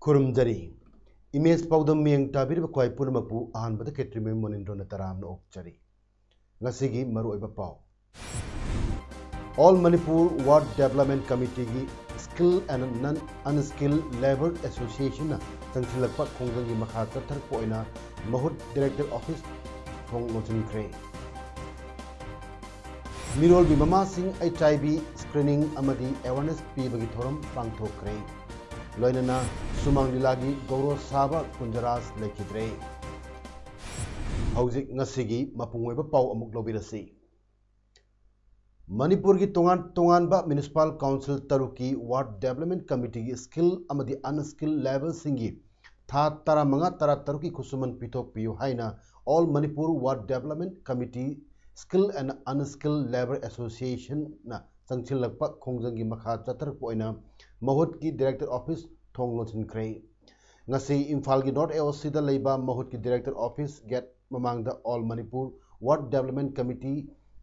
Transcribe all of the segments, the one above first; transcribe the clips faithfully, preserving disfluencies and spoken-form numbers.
ꯈꯨꯔꯨꯝꯖꯔꯤ꯫ Image ꯄꯥꯎꯗꯝ ꯃꯤꯠꯌꯦꯡ ꯇꯥꯕꯤꯔꯤꯕ ꯈ꯭ꯋꯥꯏ ꯄꯨꯝꯅꯃꯛꯄꯨ ꯑꯍꯥꯟꯕꯗ ꯈꯦꯇ꯭ꯔꯤꯃꯌꯨꯝ ꯃꯣꯅꯤꯟꯗ꯭ꯔꯣꯅ ꯇꯔꯥꯝꯅ ꯑꯣꯛꯆꯔꯤ꯫ ꯉꯁꯤꯒꯤ ꯃꯔꯨꯑꯣꯏꯕ ꯄꯥꯎ꯫ All Manipur Ward Development Committeeꯒꯤ Skill and Non-, Unskilled Labour Associationꯅ ꯆꯪꯁꯤꯜꯂꯛꯄ ꯈꯣꯡꯖꯪꯒꯤ ꯃꯈꯥ ꯆꯠꯊꯔꯛꯄ ꯑꯣꯏꯅ ꯃꯍꯨꯠ Director Office ꯊꯣꯡ ꯂꯣꯟꯁꯤꯟꯈ꯭ꯔꯦ꯫ ꯃꯤꯔꯣꯜꯒꯤ ꯃꯃꯥꯁꯤꯡ HIV screening ꯑꯃꯗꯤ awareness ꯄꯤꯕꯒꯤ ꯊꯧꯔꯝ ꯄꯥꯡꯊꯣꯛꯈ꯭ꯔꯦ꯫ ꯂꯣꯏꯅꯅ ꯁꯨꯃꯥꯡ ꯂꯤꯂꯥꯒꯤ ꯒꯧꯔꯣ ꯁꯥꯕ ꯀꯨꯟꯖꯔꯥꯁ ꯂꯩꯈꯤꯗ꯭ꯔꯦ꯫ ꯍꯧꯖꯤꯛ ꯉꯁꯤꯒꯤ ꯃꯄꯨꯡ ꯑꯣꯏꯕ ꯄꯥꯎ ꯑꯃꯨꯛ ꯂꯧꯕꯤꯔꯁꯤ꯫ ꯃꯅꯤꯄꯨꯔꯒꯤ ꯇꯣꯉꯥꯟ ꯇꯣꯉꯥꯟꯕ municipal council ꯇꯔꯨꯛꯀꯤ Ward Development Committeeꯒꯤ Skill ꯑꯃꯗꯤ Unskilled Labourꯁꯤꯡꯒꯤ ꯊꯥ ꯇꯔꯥꯃꯉꯥ, ꯇꯔꯥꯇꯔꯨꯛꯀꯤ ꯈꯨꯠꯁꯨꯃꯟ ꯄꯤꯊꯣꯛꯄꯤꯌꯨ ꯍꯥꯏꯅ All Manipur Ward Development Committee Skill and Unskilled Labour Associationꯅ ꯆꯪꯁꯤꯜꯂꯛꯄ ꯈꯣꯡꯖꯪꯒꯤ ꯃꯈꯥ ꯆꯠꯊꯔꯛꯄ ꯑꯣꯏꯅ ꯃꯍꯨꯠꯀꯤ Director Office ꯊꯣꯡ ꯂꯣꯟꯁꯤꯟꯈ꯭ꯔꯦ꯫ ꯉꯁꯤ ꯏꯝꯐꯥꯜꯒꯤ North AOCꯗ ꯂꯩꯕ ꯃꯍꯨꯠꯀꯤ Director Office gate ꯃꯃꯥꯡꯗ All Manipur Ward Development Committee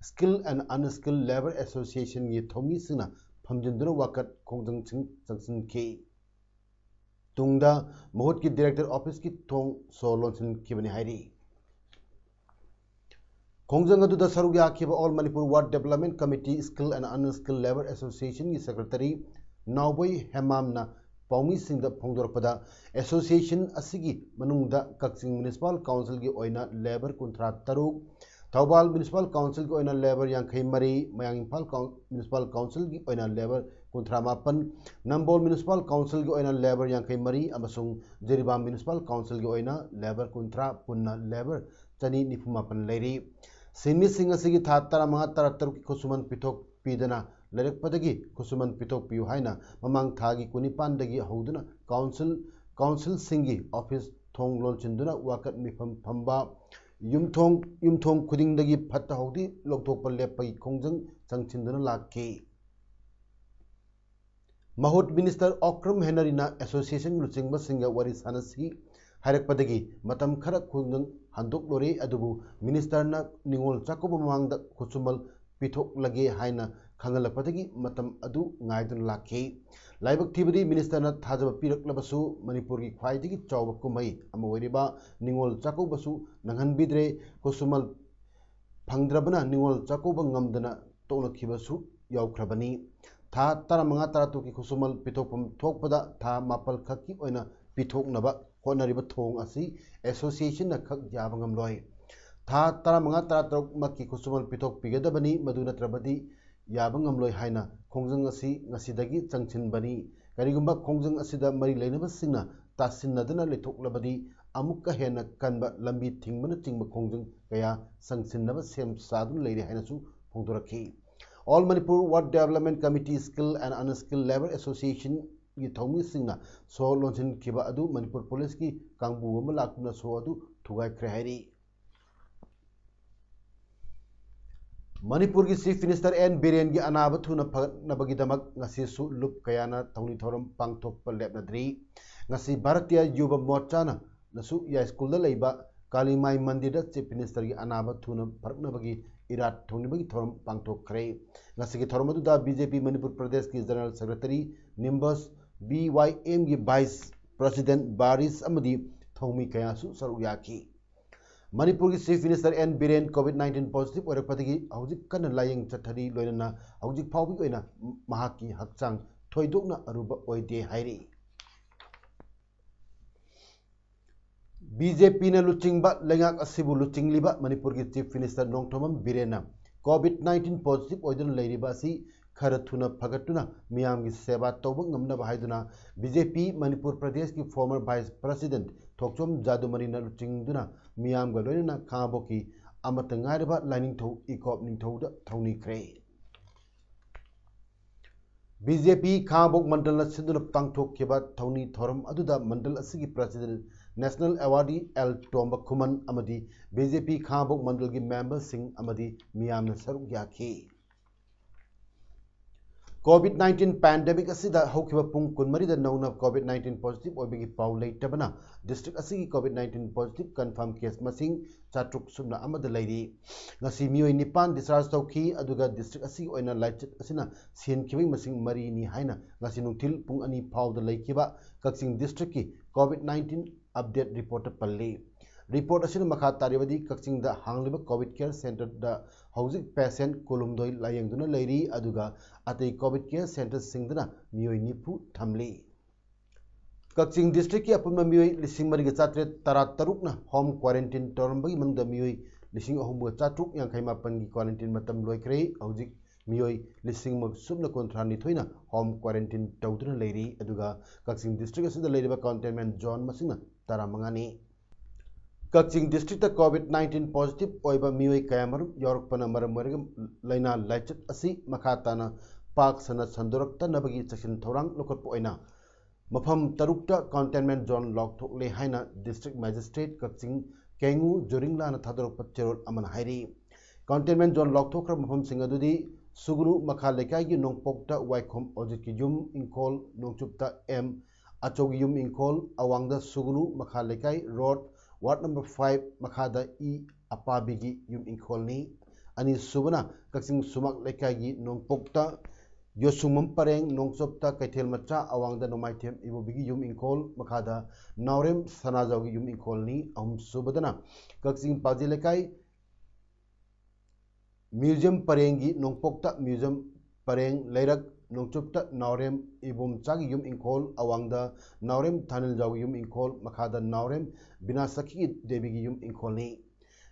Skill and Unskilled Labour Associationꯒꯤ ꯊꯧꯃꯤꯁꯤꯡꯅ ꯐꯝꯖꯤꯟꯗꯨꯅ ꯋꯥꯀꯠ ꯈꯣꯡꯖꯪꯁꯤꯡ ꯆꯪꯁꯤꯟꯈꯤ꯫ ꯇꯨꯡꯗ ꯃꯍꯨꯠꯀꯤ Director Officeꯀꯤ ꯊꯣꯡ ꯁꯣ ꯂꯣꯟꯁꯤꯟꯈꯤꯕꯅꯤ ꯍꯥꯏꯔꯤ꯫ ꯈꯣꯡꯖꯪ ꯑꯗꯨꯗ ꯁꯔꯨꯛ ꯌꯥꯈꯤꯕ All Manipur Ward Development Committee Skill and Unskilled Labour Associationꯒꯤ Secretary ꯅꯥꯎꯕꯣꯏ ꯍꯦꯃꯥꯝꯅ ꯄꯥꯎꯃꯤꯁꯤꯡꯗ ꯐꯣꯡꯗꯣꯔꯛꯄꯗ, association ꯑꯁꯤꯒꯤ ꯃꯅꯨꯡꯗ ꯀꯛꯆꯤꯡ Municipal Councilꯒꯤ ꯑꯣꯏꯅ labour ꯀꯨꯟꯊ꯭ꯔꯥ ꯇꯔꯨꯛ, ꯊꯧꯕꯥꯜ Municipal Councilꯒꯤ ꯑꯣꯏꯅ labour ꯌꯥꯡꯈꯩ ꯃꯔꯤ, ꯃꯌꯥꯡ ꯏꯝꯐꯥꯜ ꯀꯥꯎꯟ-, Municipal Councilꯒꯤ ꯑꯣꯏꯅ labour ꯀꯨꯟꯊ꯭ꯔꯥ ꯃꯥꯄꯟ, ꯅꯝꯕꯣꯜ Municipal Councilꯒꯤ ꯑꯣꯏꯅ labour ꯌꯥꯡꯈꯩ ꯃꯔꯤ ꯑꯃꯁꯨꯡ ꯖꯤꯔꯤꯕꯥꯝ Municipal Councilꯒꯤ ꯑꯣꯏꯅ labour ꯀꯨꯟꯊ꯭ꯔꯥ, ꯄꯨꯟꯅ labour ꯆꯅꯤ ꯅꯤꯐꯨ ꯃꯥꯄꯟ ꯂꯩꯔꯤ꯫ ꯁꯤꯟꯃꯤꯁꯤꯡ ꯑꯁꯤꯒꯤ ꯊꯥ ꯇꯔꯥꯃꯉꯥ, ꯇꯔꯥꯇꯔꯨꯛꯀꯤ ꯈꯨꯠꯁꯨꯃꯟ ꯄꯤꯊꯣꯛꯄꯤꯗꯅ ꯂꯩꯔꯛꯄꯗꯒꯤ ꯈꯨꯠꯁꯨꯃꯟ ꯄꯤꯊꯣꯛꯄꯤꯌꯨ ꯍꯥꯏꯅ ꯃꯃꯥꯡ ꯊꯥꯒꯤ ꯀꯨꯟꯅꯤꯄꯥꯟꯗꯒꯤ ꯍꯧꯗꯨꯅ ꯀꯥꯎꯟꯁꯤꯜ, ꯀꯥꯎꯟꯁꯤꯜꯁꯤꯡꯒꯤ ꯑꯣꯐꯤꯁ ꯊꯣꯡ ꯂꯣꯟꯁꯤꯟꯗꯨꯅ ꯋꯥꯀꯠ ꯃꯤꯐꯝ ꯐꯝꯕ, ꯌꯨꯝꯊꯣꯡ, ꯌꯨꯝꯊꯣꯡ ꯈꯨꯗꯤꯡꯗꯒꯤ ꯐꯠꯇ ꯍꯥꯎꯗꯤ ꯂꯧꯊꯣꯛꯄ ꯂꯦꯞꯄꯒꯤ ꯈꯣꯡꯖꯪ ꯆꯪꯁꯤꯟꯗꯨꯅ ꯂꯥꯛꯈꯤ꯫ ꯃꯍꯨꯠ ꯃꯤꯅꯤꯁꯇꯔ ꯑꯣꯀ꯭ꯔꯝ ꯍꯦꯅꯔꯤꯅ ꯑꯦꯁꯣꯁꯤꯌꯦꯁꯟ ꯂꯨꯆꯤꯡꯕꯁꯤꯡꯒ ꯋꯥꯔꯤ ꯁꯥꯟꯅꯁꯤ ꯍꯥꯏꯔꯛꯄꯗꯒꯤ ꯃꯇꯝ ꯈꯔ ꯈꯨꯡꯒꯪ ꯍꯟꯗꯣꯛꯂꯨꯔꯦ, ꯑꯗꯨꯕꯨ ꯃꯤꯅꯤꯁꯇꯔꯅ ꯅꯤꯉꯣꯜ ꯆꯥꯛꯀꯧꯕ ꯃꯃꯥꯡꯗ ꯈꯨꯠꯁꯨꯃꯜ ꯄꯤꯊꯣꯛꯂꯒꯦ ꯍꯥꯏꯅ ꯈꯪꯍꯜꯂꯛꯄꯗꯒꯤ ꯃꯇꯝ ꯑꯗꯨ ꯉꯥꯏꯗꯨꯅ ꯂꯥꯛꯈꯤ꯫ ꯂꯥꯏꯕꯛ ꯊꯤꯕꯗꯤ ꯃꯤꯅꯤꯁꯇꯔꯅ ꯊꯥꯖꯕ ꯄꯤꯔꯛꯂꯕꯁꯨ ꯃꯅꯤꯄꯨꯔꯒꯤ ꯈ꯭ꯋꯥꯏꯗꯒꯤ ꯆꯥꯎꯕ ꯀꯨꯝꯍꯩ ꯑꯃ ꯑꯣꯏꯔꯤꯕ ꯅꯤꯉꯣꯜ ꯆꯥꯛꯀꯧꯕꯁꯨ ꯅꯪꯍꯟꯕꯤꯗ꯭ꯔꯦ꯫ ꯈꯨꯠꯁꯨꯃꯜ ꯐꯪꯗ꯭ꯔꯕꯅ ꯅꯤꯉꯣꯜ ꯆꯥꯛꯀꯧꯕ ꯉꯝꯗꯅ ꯇꯣꯛꯅꯈꯤꯕꯁꯨ ꯌꯥꯎꯈ꯭ꯔꯕꯅꯤ꯫ ꯊꯥ ꯇꯔꯥꯃꯉꯥ ꯇꯔꯥꯇꯔꯨꯛꯀꯤ ꯈꯨꯠꯁꯨꯃꯜ ꯄꯤꯊꯣꯛꯐꯝ ꯊꯣꯛꯄꯗ ꯊꯥ ꯃꯥꯄꯜ ꯈꯛꯀꯤ ꯑꯣꯏꯅ ꯄꯤꯊꯣꯛꯅꯕ ꯍꯣꯠꯅꯔꯤꯕ ꯊꯧꯑꯣꯡ ꯑꯁꯤ ꯑꯦꯁꯣꯁꯤꯌꯦꯁꯟꯅ ꯈꯛ ꯌꯥꯕ ꯉꯝꯂꯣꯏ꯫ ꯊꯥ ꯇꯔꯥꯃꯉꯥ ꯇꯔꯥꯇꯔꯨꯛꯃꯛꯀꯤ ꯈꯨꯠꯁꯨꯃꯜ ꯄꯤꯊꯣꯛꯄꯤꯒꯗꯕꯅꯤ, ꯃꯗꯨ ꯅꯠꯇ꯭ꯔꯕꯗꯤ ꯌꯥꯕ ꯉꯝꯂꯣꯏ ꯍꯥꯏꯅ ꯈꯣꯡꯖꯪ ꯑꯁꯤ ꯉꯁꯤꯗꯒꯤ ꯆꯪꯁꯤꯟꯕꯅꯤ꯫ ꯀꯔꯤꯒꯨꯝꯕ ꯈꯣꯡꯖꯪ ꯑꯁꯤꯗ ꯃꯔꯤ ꯂꯩꯅꯕꯁꯤꯡꯅ ꯇꯥꯁꯤꯟꯅꯗꯅ ꯂꯩꯊꯣꯛꯂꯕꯗꯤ ꯑꯃꯨꯛꯀ ꯍꯦꯟꯅ ꯀꯟꯕ ꯂꯝꯕꯤ ꯊꯤꯡꯕꯅꯆꯤꯡꯕ ꯈꯣꯡꯖꯪ ꯀꯌꯥ ꯆꯪꯁꯤꯟꯅꯕ ꯁꯦꯝ ꯁꯥꯗꯨꯅ ꯂꯩꯔꯦ ꯍꯥꯏꯅꯁꯨ ꯐꯣꯡꯗꯣꯔꯛꯈꯤ꯫ All Manipur Ward Development Committee Skilled and Unskilled Labour Associationꯒꯤ ꯊꯧꯃꯤꯁꯤꯡꯅ ꯁꯣ ꯂꯣꯟꯁꯤꯟꯈꯤꯕ ꯑꯗꯨ ꯃꯅꯤꯄꯨꯔ ꯄꯨꯂꯤꯁꯀꯤ ꯀꯥꯡꯕꯨ ꯑꯃ ꯂꯥꯛꯇꯨꯅ ꯁꯣ ꯑꯗꯨ ꯊꯨꯒꯥꯏꯈ꯭ꯔꯦ ꯍꯥꯏꯔꯤ꯫ ꯃꯅꯤꯄꯨꯔꯒꯤ ꯆꯤꯐ ꯃꯤꯅꯤꯁꯇꯔ ꯑꯦꯟ ꯕꯤꯔꯦꯟꯒꯤ ꯑꯅꯥꯕ ꯊꯨꯅ ꯐꯒꯠꯅꯕꯒꯤꯗꯃꯛ ꯉꯁꯤꯁꯨ ꯂꯨꯞ ꯀꯌꯥꯅ ꯊꯧꯅꯤ ꯊꯧꯔꯝ ꯄꯥꯡꯊꯣꯛꯄ ꯂꯦꯞꯅꯗ꯭ꯔꯤ꯫ ꯉꯁꯤ ꯚꯥꯔꯇꯤꯌ ꯌꯨꯕ ꯃꯣꯔꯆꯥꯅꯁꯨ ꯌꯥꯏꯁ꯭ꯀꯨꯜꯗ ꯂꯩꯕ ꯀꯥꯂꯤꯃꯥꯏ ꯃꯟꯗꯤꯔꯗ ꯆꯤꯐ ꯃꯤꯅꯤꯁꯇꯔꯒꯤ ꯑꯅꯥꯕ ꯊꯨꯅ ꯐꯔꯛꯅꯕꯒꯤ ꯏꯔꯥꯠ ꯊꯧꯅꯤꯕꯒꯤ ꯊꯧꯔꯝ ꯄꯥꯡꯊꯣꯛꯈ꯭ꯔꯦ꯫ ꯉꯁꯤꯒꯤ ꯊꯧꯔꯝ ꯑꯗꯨꯗ ꯕꯤ ꯖꯦ ꯄꯤ ꯃꯅꯤꯄꯨꯔ ꯄ꯭ꯔꯗꯦꯁꯀꯤ ꯖꯦꯅꯔꯦꯜ ꯁꯦꯀ꯭ꯔꯦꯇꯔꯤ ꯅꯤꯝꯕꯁ, ꯕꯤ ꯋꯥꯏ ꯑꯦꯝꯒꯤ ꯚꯥꯏꯁ ꯄ꯭ꯔꯁꯤꯗꯦꯟꯠ ꯕꯥꯔꯤꯁ ꯑꯃꯗꯤ ꯊꯧꯃꯤ ꯀꯌꯥꯁꯨ ꯁꯔꯨꯛ ꯌꯥꯈꯤ꯫ ꯃꯅꯤꯄꯨꯔꯒꯤ chief minister N Biren Covid nineteen positive ꯑꯣꯏꯔꯛꯄꯗꯒꯤ ꯍꯧꯖꯤꯛ ꯀꯟꯅ ꯂꯥꯌꯦꯡ ꯆꯠꯊꯔꯤ, ꯂꯣꯏꯅꯅ ꯍꯧꯖꯤꯛ ꯐꯥꯎꯕꯒꯤ ꯑꯣꯏꯅ ꯃꯍꯥꯛꯀꯤ ꯍꯛꯆꯥꯡ ꯊꯣꯏꯗꯣꯛꯅ ꯑꯔꯨꯕ ꯑꯣꯏꯗꯦ ꯍꯥꯏꯔꯤ꯫ ꯕꯤ ꯖꯦ ꯄꯤꯅ ꯂꯨꯆꯤꯡꯕ ꯂꯩꯉꯥꯛ ꯑꯁꯤꯕꯨ ꯂꯨꯆꯤꯡꯂꯤꯕ ꯃꯅꯤꯄꯨꯔꯒꯤ ꯆꯤꯐ ꯃꯤꯅꯤꯁꯇꯔ ꯅꯣꯡꯊꯣꯝꯕꯝ ꯕꯤꯔꯦꯟꯅ ꯀꯣꯚꯤꯗ ꯅꯥꯏꯟꯇꯤꯟ ꯄꯣꯖꯤꯇꯤꯚ ꯑꯣꯏꯗꯨꯅ ꯂꯩꯔꯤꯕ ꯑꯁꯤ ꯈꯔ ꯊꯨꯅ ꯐꯒꯠꯇꯨꯅ ꯃꯤꯌꯥꯝꯒꯤ ꯁꯦꯕꯥ ꯇꯧꯕ ꯉꯝꯅꯕ ꯍꯥꯏꯗꯨꯅ ꯕꯤ ꯖꯦ ꯄꯤ ꯃꯅꯤꯄꯨꯔ ꯄ꯭ꯔꯗꯦꯁꯀꯤ ꯐꯣꯔꯃꯔ ꯚꯥꯏꯁ ꯄ꯭ꯔꯁꯤꯗꯦꯟꯠ ꯊꯣꯛꯆꯣꯝ ꯖꯥꯗꯨꯃꯅꯤꯅ ꯂꯨꯆꯤꯡꯗꯨꯅ ꯃꯤꯌꯥꯝꯒ ꯂꯣꯏꯅꯅ ꯈꯥꯉꯕꯣꯛꯀꯤ ꯑꯃꯠꯇ ꯉꯥꯏꯔꯕ ꯂꯥꯏꯅꯤꯡꯊꯧ ꯏꯀꯣꯞ ꯅꯤꯡꯊꯧꯗ ꯊꯧꯅꯤꯈ꯭ꯔꯦ꯫ ꯕꯤ ꯖꯦ ꯄꯤ ꯈꯥꯉꯕꯣꯛ ꯃꯟꯗꯜꯅ ꯁꯤꯟꯗꯨꯅ ꯄꯥꯡꯊꯣꯛꯈꯤꯕ ꯊꯧꯅꯤ ꯊꯧꯔꯝ ꯑꯗꯨꯗ ꯃꯟꯗꯜ ꯑꯁꯤꯒꯤ president national awardee ꯑꯦꯜ ꯇꯣꯝꯕ ꯈꯨꯃꯟ ꯑꯃꯗꯤ ꯕꯤ ꯖꯦ ꯄꯤ ꯈꯥꯉꯕꯣꯛ ꯃꯟꯗꯜꯒꯤ memberꯁꯤꯡ ꯑꯃꯗꯤ ꯃꯤꯌꯥꯝꯅ ꯁꯔꯨꯛ ꯌꯥꯈꯤ꯫ COVID nineteen pandemic ꯑꯁꯤꯗ ꯍꯧꯈꯤꯕ ꯄꯨꯡ ꯀꯨꯟꯃꯔꯤꯗ ꯅꯧꯅ COVID nineteen positive ꯑꯣꯏꯕꯒꯤ ꯄꯥꯎ ꯂꯩꯇꯕꯅ district ꯑꯁꯤꯒꯤ COVID nineteen positive confirm case ꯃꯁꯤꯡ ꯆꯥꯇ꯭ꯔꯨꯛ ꯁꯨꯞꯅ ꯑꯃꯗ ꯂꯩꯔꯤ꯫ ꯉꯁꯤ ꯃꯤꯑꯣꯏ ꯅꯤꯄꯥꯟ discharge ꯇꯧꯈꯤ, ꯑꯗꯨꯒ district ꯑꯁꯤꯒꯤ ꯑꯣꯏꯅ ꯂꯥꯏꯆꯠ ꯑꯁꯤꯅ ꯁꯤꯍꯟꯈꯤꯕꯒꯤ ꯃꯁꯤꯡ ꯃꯔꯤꯅꯤ ꯍꯥꯏꯅ ꯉꯁꯤ ꯅꯨꯡꯊꯤꯜ ꯄꯨꯡ ꯑꯅꯤ ꯐꯥꯎꯗ ꯂꯩꯈꯤꯕ ꯀꯛꯆꯤꯡ districtꯀꯤ COVID nineteen update reportꯇ ꯄꯜꯂꯤ꯫ Report ꯑꯁꯤꯅ ꯃꯈꯥ ꯇꯥꯔꯤꯕꯗꯤ, ꯀꯛꯆꯤꯡꯗ ꯍꯥꯡꯂꯤꯕ COVID care centreꯗ ꯍꯧꯖꯤꯛ patient ꯀꯨꯟꯍꯨꯝꯗꯣꯏ ꯂꯥꯌꯦꯡꯗꯨꯅ ꯂꯩꯔꯤ, ꯑꯗꯨꯒ ꯑꯇꯩ COVID care centreꯁꯤꯡꯗꯅ ꯃꯤꯑꯣꯏ ꯅꯤꯐꯨ ꯊꯝꯂꯤ꯫ ꯀꯛꯆꯤꯡ districtꯀꯤ ꯑꯄꯨꯟꯕ ꯃꯤꯑꯣꯏ ꯂꯤꯁꯤꯡ ꯃꯔꯤꯒ ꯆꯥꯇ꯭ꯔꯦꯠ ꯇꯔꯥ ꯇꯔꯨꯛꯅ home quarantine ꯇꯧꯔꯝꯕꯒꯤ ꯃꯅꯨꯡꯗ ꯃꯤꯑꯣꯏ ꯂꯤꯁꯤꯡ ꯑꯍꯨꯝꯒ ꯆꯥꯇ꯭ꯔꯨꯛ ꯌꯥꯡꯈꯩ ꯃꯥꯄꯟꯒꯤ quarantine ꯃꯇꯝ ꯂꯣꯏꯈ꯭ꯔꯦ꯫ ꯍꯧꯖꯤꯛ ꯃꯤꯑꯣꯏ ꯂꯤꯁꯤꯡ ꯑꯃ ꯁꯨꯞꯅ ꯀꯨꯟꯊ꯭ꯔꯥ ꯅꯤꯊꯣꯏꯅ home quarantine ꯇꯧꯗꯨꯅ ꯂꯩꯔꯤ꯫ ꯑꯗꯨꯒ ꯀꯛꯆꯤꯡ district ꯑꯁꯤꯗ ꯂꯩꯔꯤꯕ containment zone ꯃꯁꯤꯡꯅ ꯇꯔꯥꯃꯉꯥꯅꯤ꯫ ꯀꯛꯆꯤꯡ districtꯇ COVID nineteen positive ꯑꯣꯏꯕ ꯃꯤꯑꯣꯏ ꯀꯌꯥꯃꯔꯨꯝ ꯌꯥꯎꯔꯛꯄꯅ ꯃꯔꯝ ꯑꯣꯏꯔꯒ ꯂꯥꯏꯅꯥ ꯂꯥꯏꯆꯠ ꯑꯁꯤ ꯃꯈꯥ ꯇꯥꯅ ꯄꯥꯛ ꯁꯟꯅ ꯁꯟꯗꯣꯔꯛꯇꯅꯕꯒꯤ ꯆꯦꯛꯁꯤꯟ ꯊꯧꯔꯥꯡ ꯂꯧꯈꯠꯄ ꯑꯣꯏꯅ ꯃꯐꯝ ꯇꯔꯨꯛꯇ containment zone ꯂꯥꯎꯊꯣꯛꯂꯦ ꯍꯥꯏꯅ district magistrate ꯀꯛꯆꯤꯡ ꯀꯦꯉꯨ ꯖꯣꯔꯤꯡꯂꯥꯅ ꯊꯥꯗꯣꯔꯛꯄ ꯆꯦꯔꯣꯜ ꯑꯃꯅ ꯍꯥꯏꯔꯤ꯫ Containment zone ꯂꯥꯎꯊꯣꯛꯈ꯭ꯔꯕ ꯃꯐꯝꯁꯤꯡ ꯑꯗꯨꯗꯤ ꯁꯨꯒꯅꯨ ꯃꯈꯥ ꯂꯩꯀꯥꯏꯒꯤ ꯅꯣꯡꯄꯣꯛꯇ ꯋꯥꯏꯈꯣꯝ ꯑꯣꯖꯤꯠꯀꯤ ꯌꯨꯝ ꯏꯪꯈꯣꯜ, ꯅꯣꯡꯆꯨꯞꯇ ꯑꯦꯝ ꯑꯆꯧꯒꯤ ꯌꯨꯝ ꯏꯪꯈꯣꯜ, ꯑꯋꯥꯡꯗ ꯁꯨꯒꯅꯨ ꯃꯈꯥ ꯂꯩꯀꯥꯏ road, ward number five, ꯃꯈꯥꯗ ꯏ ꯑꯄꯥꯕꯤꯒꯤ ꯌꯨꯝ ꯏꯪꯈꯣꯜꯅꯤ꯫ ꯑꯅꯤꯁꯨꯕꯅ ꯀꯛꯆꯤꯡ ꯁꯨꯃꯥꯛ ꯂꯩꯀꯥꯏꯒꯤ ꯅꯣꯡꯄꯣꯛꯇ ꯌꯣꯁꯨꯡꯕꯝ ꯄꯔꯦꯡ, ꯅꯣꯡꯆꯨꯞꯇ ꯀꯩꯊꯦꯜ ꯃꯆꯥ, ꯑꯋꯥꯡꯗ ꯅꯣꯡꯃꯥꯏꯊꯦꯝ ꯏꯕꯣꯕꯤꯒꯤ ꯌꯨꯝ ꯏꯪꯈꯣꯜ, ꯃꯈꯥꯗ ꯅꯥꯎꯔꯦꯝ ꯁꯅꯥꯖꯥꯎꯒꯤ ꯌꯨꯝ ꯏꯪꯈꯣꯜꯅꯤ꯫ ꯑꯍꯨꯝꯁꯨꯕꯗꯅ ꯀꯛꯆꯤꯡ ꯄꯥꯖꯤ ꯂꯩꯀꯥꯏ museum ꯄꯔꯦꯡꯒꯤ ꯅꯣꯡꯄꯣꯛꯇ museum ꯄꯔꯦꯡ ꯂꯩꯔꯛ, ꯅꯣꯡꯆꯨꯞꯇ ꯅꯥꯎꯔꯦꯝ ꯏꯕꯣꯝꯆꯥꯒꯤ ꯌꯨꯝ ꯏꯪꯈꯣꯜ, ꯑꯋꯥꯡꯗ ꯅꯥꯎꯔꯦꯝ ꯊꯥꯅꯤꯜꯖꯥꯎꯒꯤ ꯌꯨꯝ ꯏꯪꯈꯣꯜ, ꯃꯈꯥꯗ ꯅꯥꯎꯔꯦꯝ ꯕꯤꯅꯥꯁꯈꯤ ꯗꯦꯕꯤꯒꯤ ꯌꯨꯝ ꯏꯪꯈꯣꯜꯅꯤ꯫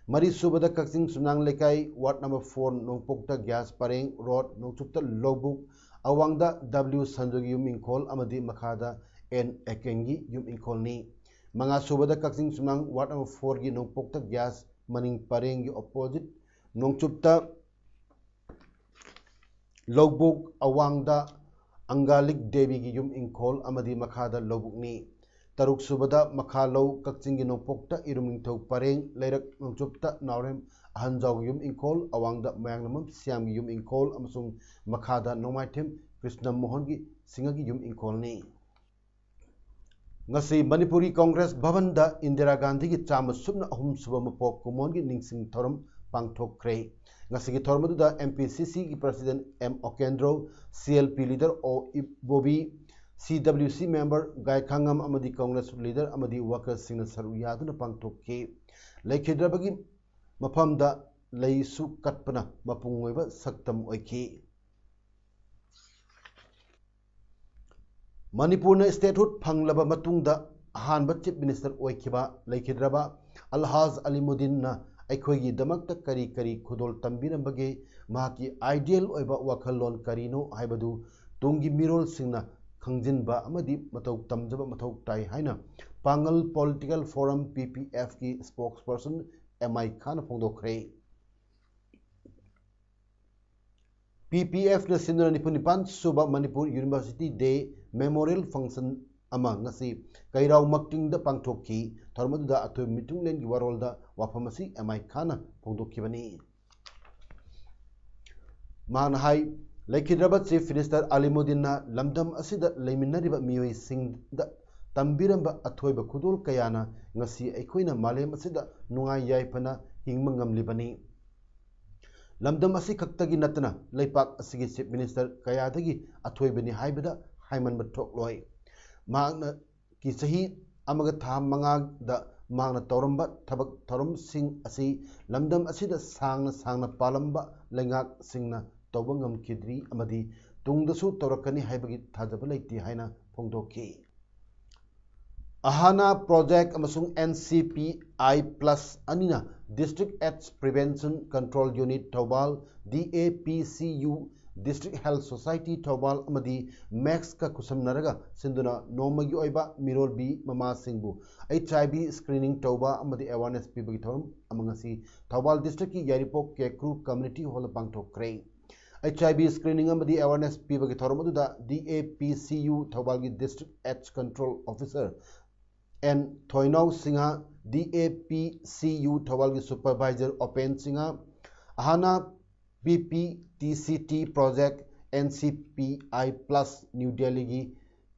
ꯃꯔꯤꯁꯨꯕꯗ ꯀꯛꯆꯤꯡ ꯁꯨꯝꯅꯥꯡ ꯂꯩꯀꯥꯏ, ward number four, ꯅꯣꯡꯄꯣꯛꯇ gas ꯄꯔꯦꯡ road, ꯅꯣꯡꯆꯨꯞꯇ ꯂꯧꯕꯨꯛ, ꯑꯋꯥꯡꯗ W ꯁꯟꯖꯨꯒꯤ ꯌꯨꯝ ꯏꯪꯈꯣꯜ ꯑꯃꯗꯤ ꯃꯈꯥꯗ N ꯑꯦꯀꯦꯟꯒꯤ ꯌꯨꯝ ꯏꯪꯈꯣꯜꯅꯤ꯫ ꯃꯉꯥꯁꯨꯕꯗ ꯀꯛꯆꯤꯡ ꯁꯨꯝꯅꯥꯡ ward number fourꯒꯤ ꯅꯣꯡꯄꯣꯛꯇ gas ꯃꯅꯤꯡ ꯄꯔꯦꯡꯒꯤ opposite, ꯅꯣꯡꯆꯨꯞꯇ ꯂꯧꯕꯨꯛ, ꯑꯋꯥꯡꯗ ꯑꯪꯒꯥꯂꯤꯛ ꯗꯦꯕꯤꯒꯤ ꯌꯨꯝ ꯏꯪꯈꯣꯜ ꯑꯃꯗꯤ ꯃꯈꯥꯗ ꯂꯧꯕꯨꯛꯅꯤ꯫ ꯇꯔꯨꯛ ꯁꯨꯕꯗ ꯃꯈꯥ ꯂꯧ ꯀꯛꯆꯤꯡꯒꯤ ꯅꯣꯡꯄꯣꯛꯇ ꯏꯔꯨꯝ ꯅꯤꯡꯊꯧ ꯄꯔꯦꯡ ꯂꯩꯔꯛ ꯅꯣꯡꯆꯨꯞꯇ ꯅꯥꯎꯔꯦꯝ ꯑꯍꯟꯖꯥꯎꯒꯤ ꯌꯨꯝ ꯏꯪꯈꯣꯜ, ꯑꯋꯥꯡꯗ ꯃꯌꯥꯡꯂꯝꯕꯝ ꯁ꯭ꯌꯥꯝꯒꯤ ꯌꯨꯝ ꯏꯪꯈꯣꯜ ꯑꯃꯁꯨꯡ ꯃꯈꯥꯗ ꯅꯣꯡꯃꯥꯏꯊꯦꯝ ꯀ꯭ꯔꯤꯁꯅ ꯃꯣꯍꯟꯒꯤ ꯁꯤꯡꯍꯒꯤ ꯌꯨꯝ ꯏꯪꯈꯣꯜꯅꯤ꯫ ꯉꯁꯤ ꯃꯅꯤꯄꯨꯔꯤ ꯀꯣꯡꯒ꯭ꯔꯦꯁ ꯚꯕꯟꯗ ꯏꯟꯗꯤꯔꯥ ꯒꯥꯟꯙꯤꯒꯤ ꯆꯥꯝꯃ ꯁꯨꯞꯅ ꯑꯍꯨꯝ ꯁꯨꯕ ꯃꯄꯣꯛ ꯀꯨꯝꯑꯣꯟꯒꯤ ꯅꯤꯡꯁꯤꯡ ꯊꯧꯔꯝ ꯄꯥꯡꯊꯣꯛꯈ꯭ꯔꯦ꯫ ꯉꯁꯤꯒꯤ ꯊꯧꯔꯝ ꯑꯗꯨꯗ M P C C ꯒꯤ President M Okendro, C L P leader O Ibobi, C W C member ꯒꯥꯏꯈꯥꯉꯝ ꯑꯃꯗꯤ ꯀꯣꯡꯒ꯭ꯔꯦꯁ leader ꯑꯃꯗꯤ workers ꯁꯤꯡꯅ ꯁꯔꯨꯛ ꯌꯥꯗꯨꯅ ꯄꯥꯡꯊꯣꯛꯈꯤ꯫ ꯂꯩꯈꯤꯗ꯭ꯔꯕꯒꯤ ꯃꯐꯝꯗ ꯂꯩꯁꯨ ꯀꯠꯄꯅ ꯃꯄꯨꯡ ꯑꯣꯏꯕ ꯁꯛꯇꯝ ꯑꯣꯏꯈꯤ꯫ ꯃꯅꯤꯄꯨꯔꯅ statehood ꯐꯪꯂꯕ ꯃꯇꯨꯡꯗ ꯑꯍꯥꯟꯕ Chief Minister ꯑꯣꯏꯈꯤꯕ ꯂꯩꯈꯤꯗ꯭ꯔꯕ ꯑꯜꯍꯥꯖ ꯑꯂꯤꯃꯨꯗꯤꯟꯅ ꯑꯩꯈꯣꯏꯒꯤꯗꯃꯛꯇ ꯀꯔꯤ ꯀꯔꯤ ꯈꯨꯗꯣꯜ ꯇꯝꯕꯤꯔꯝꯕꯒꯦ, ꯃꯍꯥꯛꯀꯤ ideal ꯑꯣꯏꯕ ꯋꯥꯈꯜꯂꯣꯟ ꯀꯔꯤꯅꯣ ꯍꯥꯏꯕꯗꯨ ꯇꯨꯡꯒꯤ ꯃꯤꯔꯣꯜꯁꯤꯡꯅ ꯈꯪꯖꯤꯟꯕ ꯑꯃꯗꯤ ꯃꯇꯧ ꯇꯝꯖꯕ ꯃꯊꯧ ꯇꯥꯏ ꯍꯥꯏꯅ ꯄꯥꯡꯒꯜ Political Forum, P P F ꯀꯤ spokesperson M I Khan ꯐꯣꯡꯗꯣꯛꯈ꯭ꯔꯦ꯫ P P F ꯅ ꯁꯤꯟꯗꯨꯅ ꯅꯤꯐꯨ ꯅꯤꯄꯥꯟ ꯁꯨꯕ Manipur University Day Memorial Function ꯑꯃ ꯉꯁꯤ ꯀꯩꯔꯥꯎ ꯃꯛꯇꯤꯡꯗ ꯄꯥꯡꯊꯣꯛꯈꯤ꯫ ꯊꯧꯔꯝ ꯑꯗꯨꯗ ꯑꯊꯣꯏꯕ ꯃꯤꯊꯨꯡꯂꯦꯟꯒꯤ ꯋꯥꯔꯣꯜꯗ ꯋꯥꯐꯝ ꯑꯁꯤ M I ꯈꯥꯟꯅ ꯐꯣꯡꯗꯣꯛꯈꯤꯕꯅꯤ꯫ ꯃꯍꯥꯛꯅ ꯍꯥꯏ, ꯂꯩꯈꯤꯗ꯭ꯔꯕ Chief Minister ꯑꯂꯤꯃꯨꯗꯤꯟꯅ ꯂꯝꯗꯝ ꯑꯁꯤꯗ ꯂꯩꯃꯤꯟꯅꯔꯤꯕ ꯃꯤꯑꯣꯏꯁꯤꯡꯗ ꯇꯝꯕꯤꯔꯝꯕ ꯑꯊꯣꯏꯕ ꯈꯨꯗꯣꯜ ꯀꯌꯥꯅ ꯉꯁꯤ ꯑꯩꯈꯣꯏꯅ ꯃꯥꯂꯦꯝ ꯑꯁꯤꯗ ꯅꯨꯡꯉꯥꯏ ꯌꯥꯏꯐꯅ ꯍꯤꯡꯕ ꯉꯝꯂꯤꯕꯅꯤ꯫ ꯂꯝꯗꯝ ꯑꯁꯤ ꯈꯛꯇꯒꯤ ꯅꯠꯇꯅ ꯂꯩꯄꯥꯛ ꯑꯁꯤꯒꯤ Chief Minister ꯀꯌꯥꯗꯒꯤ ꯑꯊꯣꯏꯕꯅꯤ ꯍꯥꯏꯕꯗ ꯍꯥꯏꯃꯟꯕ ꯊꯣꯛꯂꯣꯏ꯫ ꯃꯍꯥꯛꯅ ꯀꯤ ꯆꯍꯤ ꯑꯃꯒ ꯊꯥ ꯃꯉꯥꯗ ꯃꯍꯥꯛꯅ ꯇꯧꯔꯝꯕ ꯊꯕꯛ ꯊꯧꯔꯝꯁꯤꯡ ꯑꯁꯤ ꯂꯝꯗꯝ ꯑꯁꯤꯗ ꯁꯥꯡꯅ ꯁꯥꯡꯅ ꯄꯥꯜꯂꯝꯕ ꯂꯩꯉꯥꯛꯁꯤꯡꯅ ꯇꯧꯕ ꯉꯝꯈꯤꯗ꯭ꯔꯤ ꯑꯃꯗꯤ ꯇꯨꯡꯗꯁꯨ ꯇꯧꯔꯛꯀꯅꯤ ꯍꯥꯏꯕꯒꯤ ꯊꯥꯖꯕ ꯂꯩꯇꯦ ꯍꯥꯏꯅ ꯐꯣꯡꯗꯣꯛꯈꯤ꯫ ꯑꯍꯥꯅꯥ Project ꯑꯃꯁꯨꯡ N C P I Plus ꯑꯅꯤꯅ District AIDS Prevention Control Unit Thoubal, D A P C U, District Health Society Thoubal ꯑꯃꯗꯤ ꯃꯦꯛꯁꯀ ꯈꯨꯠꯁꯝꯅꯔꯒ ꯁꯤꯟꯗꯨꯅ ꯅꯣꯡꯃꯒꯤ ꯑꯣꯏꯕ ꯃꯤꯔꯣꯜꯕꯤ ꯃꯃꯥꯁꯤꯡꯕꯨ H I V screening ꯇꯧꯕ ꯑꯃꯗꯤ awareness ꯄꯤꯕꯒꯤ ꯊꯧꯔꯝ ꯑꯃ ꯉꯁꯤ ꯊꯧꯕꯥꯜ district ꯀꯤ ꯌꯥꯏꯔꯤꯄꯣꯛ ꯀꯦꯀ꯭ꯔꯨ Community Hall the ꯄꯥꯡꯊꯣꯛꯈ꯭ꯔꯦ꯫ H I V screening ꯑꯃꯗꯤ awareness ꯄꯤꯕꯒꯤ ꯊꯧꯔꯝ ꯑꯗꯨꯗ D A P C U ꯊꯧꯕꯥꯜꯒꯤ District AIDS Control Officer N Thoinao Singh, D A P C U ꯊꯧꯕꯥꯜꯒꯤ Supervisor ꯑꯣꯄꯦꯟ ꯁꯤꯡꯍ, ꯑꯍꯥꯅꯥ P P T C T Project, N C P I Plus New Delhi ꯒꯤ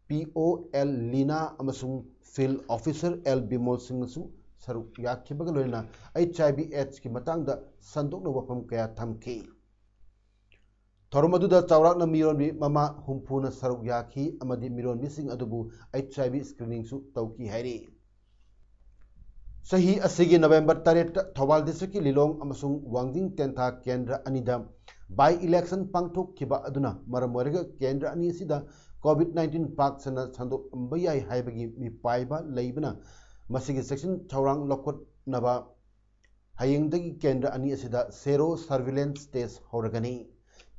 P O L Leena ꯑꯃꯁꯨꯡ Field Officer L Bimol ꯁꯤꯡꯅꯁꯨ ꯁꯔꯨꯛ ꯌꯥꯈꯤꯕꯒ ꯂꯣꯏꯅꯅ H I V AIDS ꯀꯤ ꯃꯇꯥꯡꯗ ꯁꯟꯗꯣꯛꯅ ꯋꯥꯐꯝ ꯀꯌꯥ ꯊꯝꯈꯤ꯫ ꯊꯧꯔꯝ ꯑꯗꯨꯗ ꯆꯥꯎꯔꯥꯛꯅ ꯃꯤꯔꯣꯟꯕꯤ ꯃꯃꯥ ꯍꯨꯝꯐꯨꯅ ꯁꯔꯨꯛ ꯌꯥꯈꯤ ꯑꯃꯗꯤ ꯃꯤꯔꯣꯟꯕꯤꯁꯤꯡ ꯑꯗꯨꯕꯨ H I V screening ꯁꯨ ꯇꯧꯈꯤ ꯍꯥꯏꯔꯤ꯫ ꯆꯍꯤ ꯑꯁꯤꯒꯤ ꯅꯕꯦꯝꯕꯔ ꯇꯔꯦꯠꯇ ꯊꯧꯕꯥꯜ district ꯀꯤ ꯂꯤꯂꯣꯡ ꯑꯃꯁꯨꯡ ꯋꯥꯡꯖꯤꯡ ꯇꯦꯟꯊꯥ ꯀꯦꯟꯗ꯭ꯔ ꯑꯅꯤꯗ by election ꯄꯥꯡꯊꯣꯛꯈꯤꯕ ꯑꯗꯨꯅ ꯃꯔꯝ ꯑꯣꯏꯔꯒ ꯀꯦꯟꯗ꯭ꯔ ꯑꯅꯤ ꯑꯁꯤꯗ COVID nineteen ꯄꯥꯛ ꯁꯟꯅ ꯁꯟꯗꯣꯛꯂꯝꯕ ꯌꯥꯏ ꯍꯥꯏꯕꯒꯤ ꯃꯤꯄꯥꯏꯕ ꯂꯩꯕꯅ ꯃꯁꯤꯒꯤ ꯆꯦꯛꯁꯤꯟ ꯊꯧꯔꯥꯡ ꯂꯧꯈꯠꯅꯕ ꯍꯌꯦꯡꯗꯒꯤ ꯀꯦꯟꯗ꯭ꯔ ꯑꯅꯤ ꯑꯁꯤꯗ sero surveillance test ꯍꯧꯔꯒꯅꯤ꯫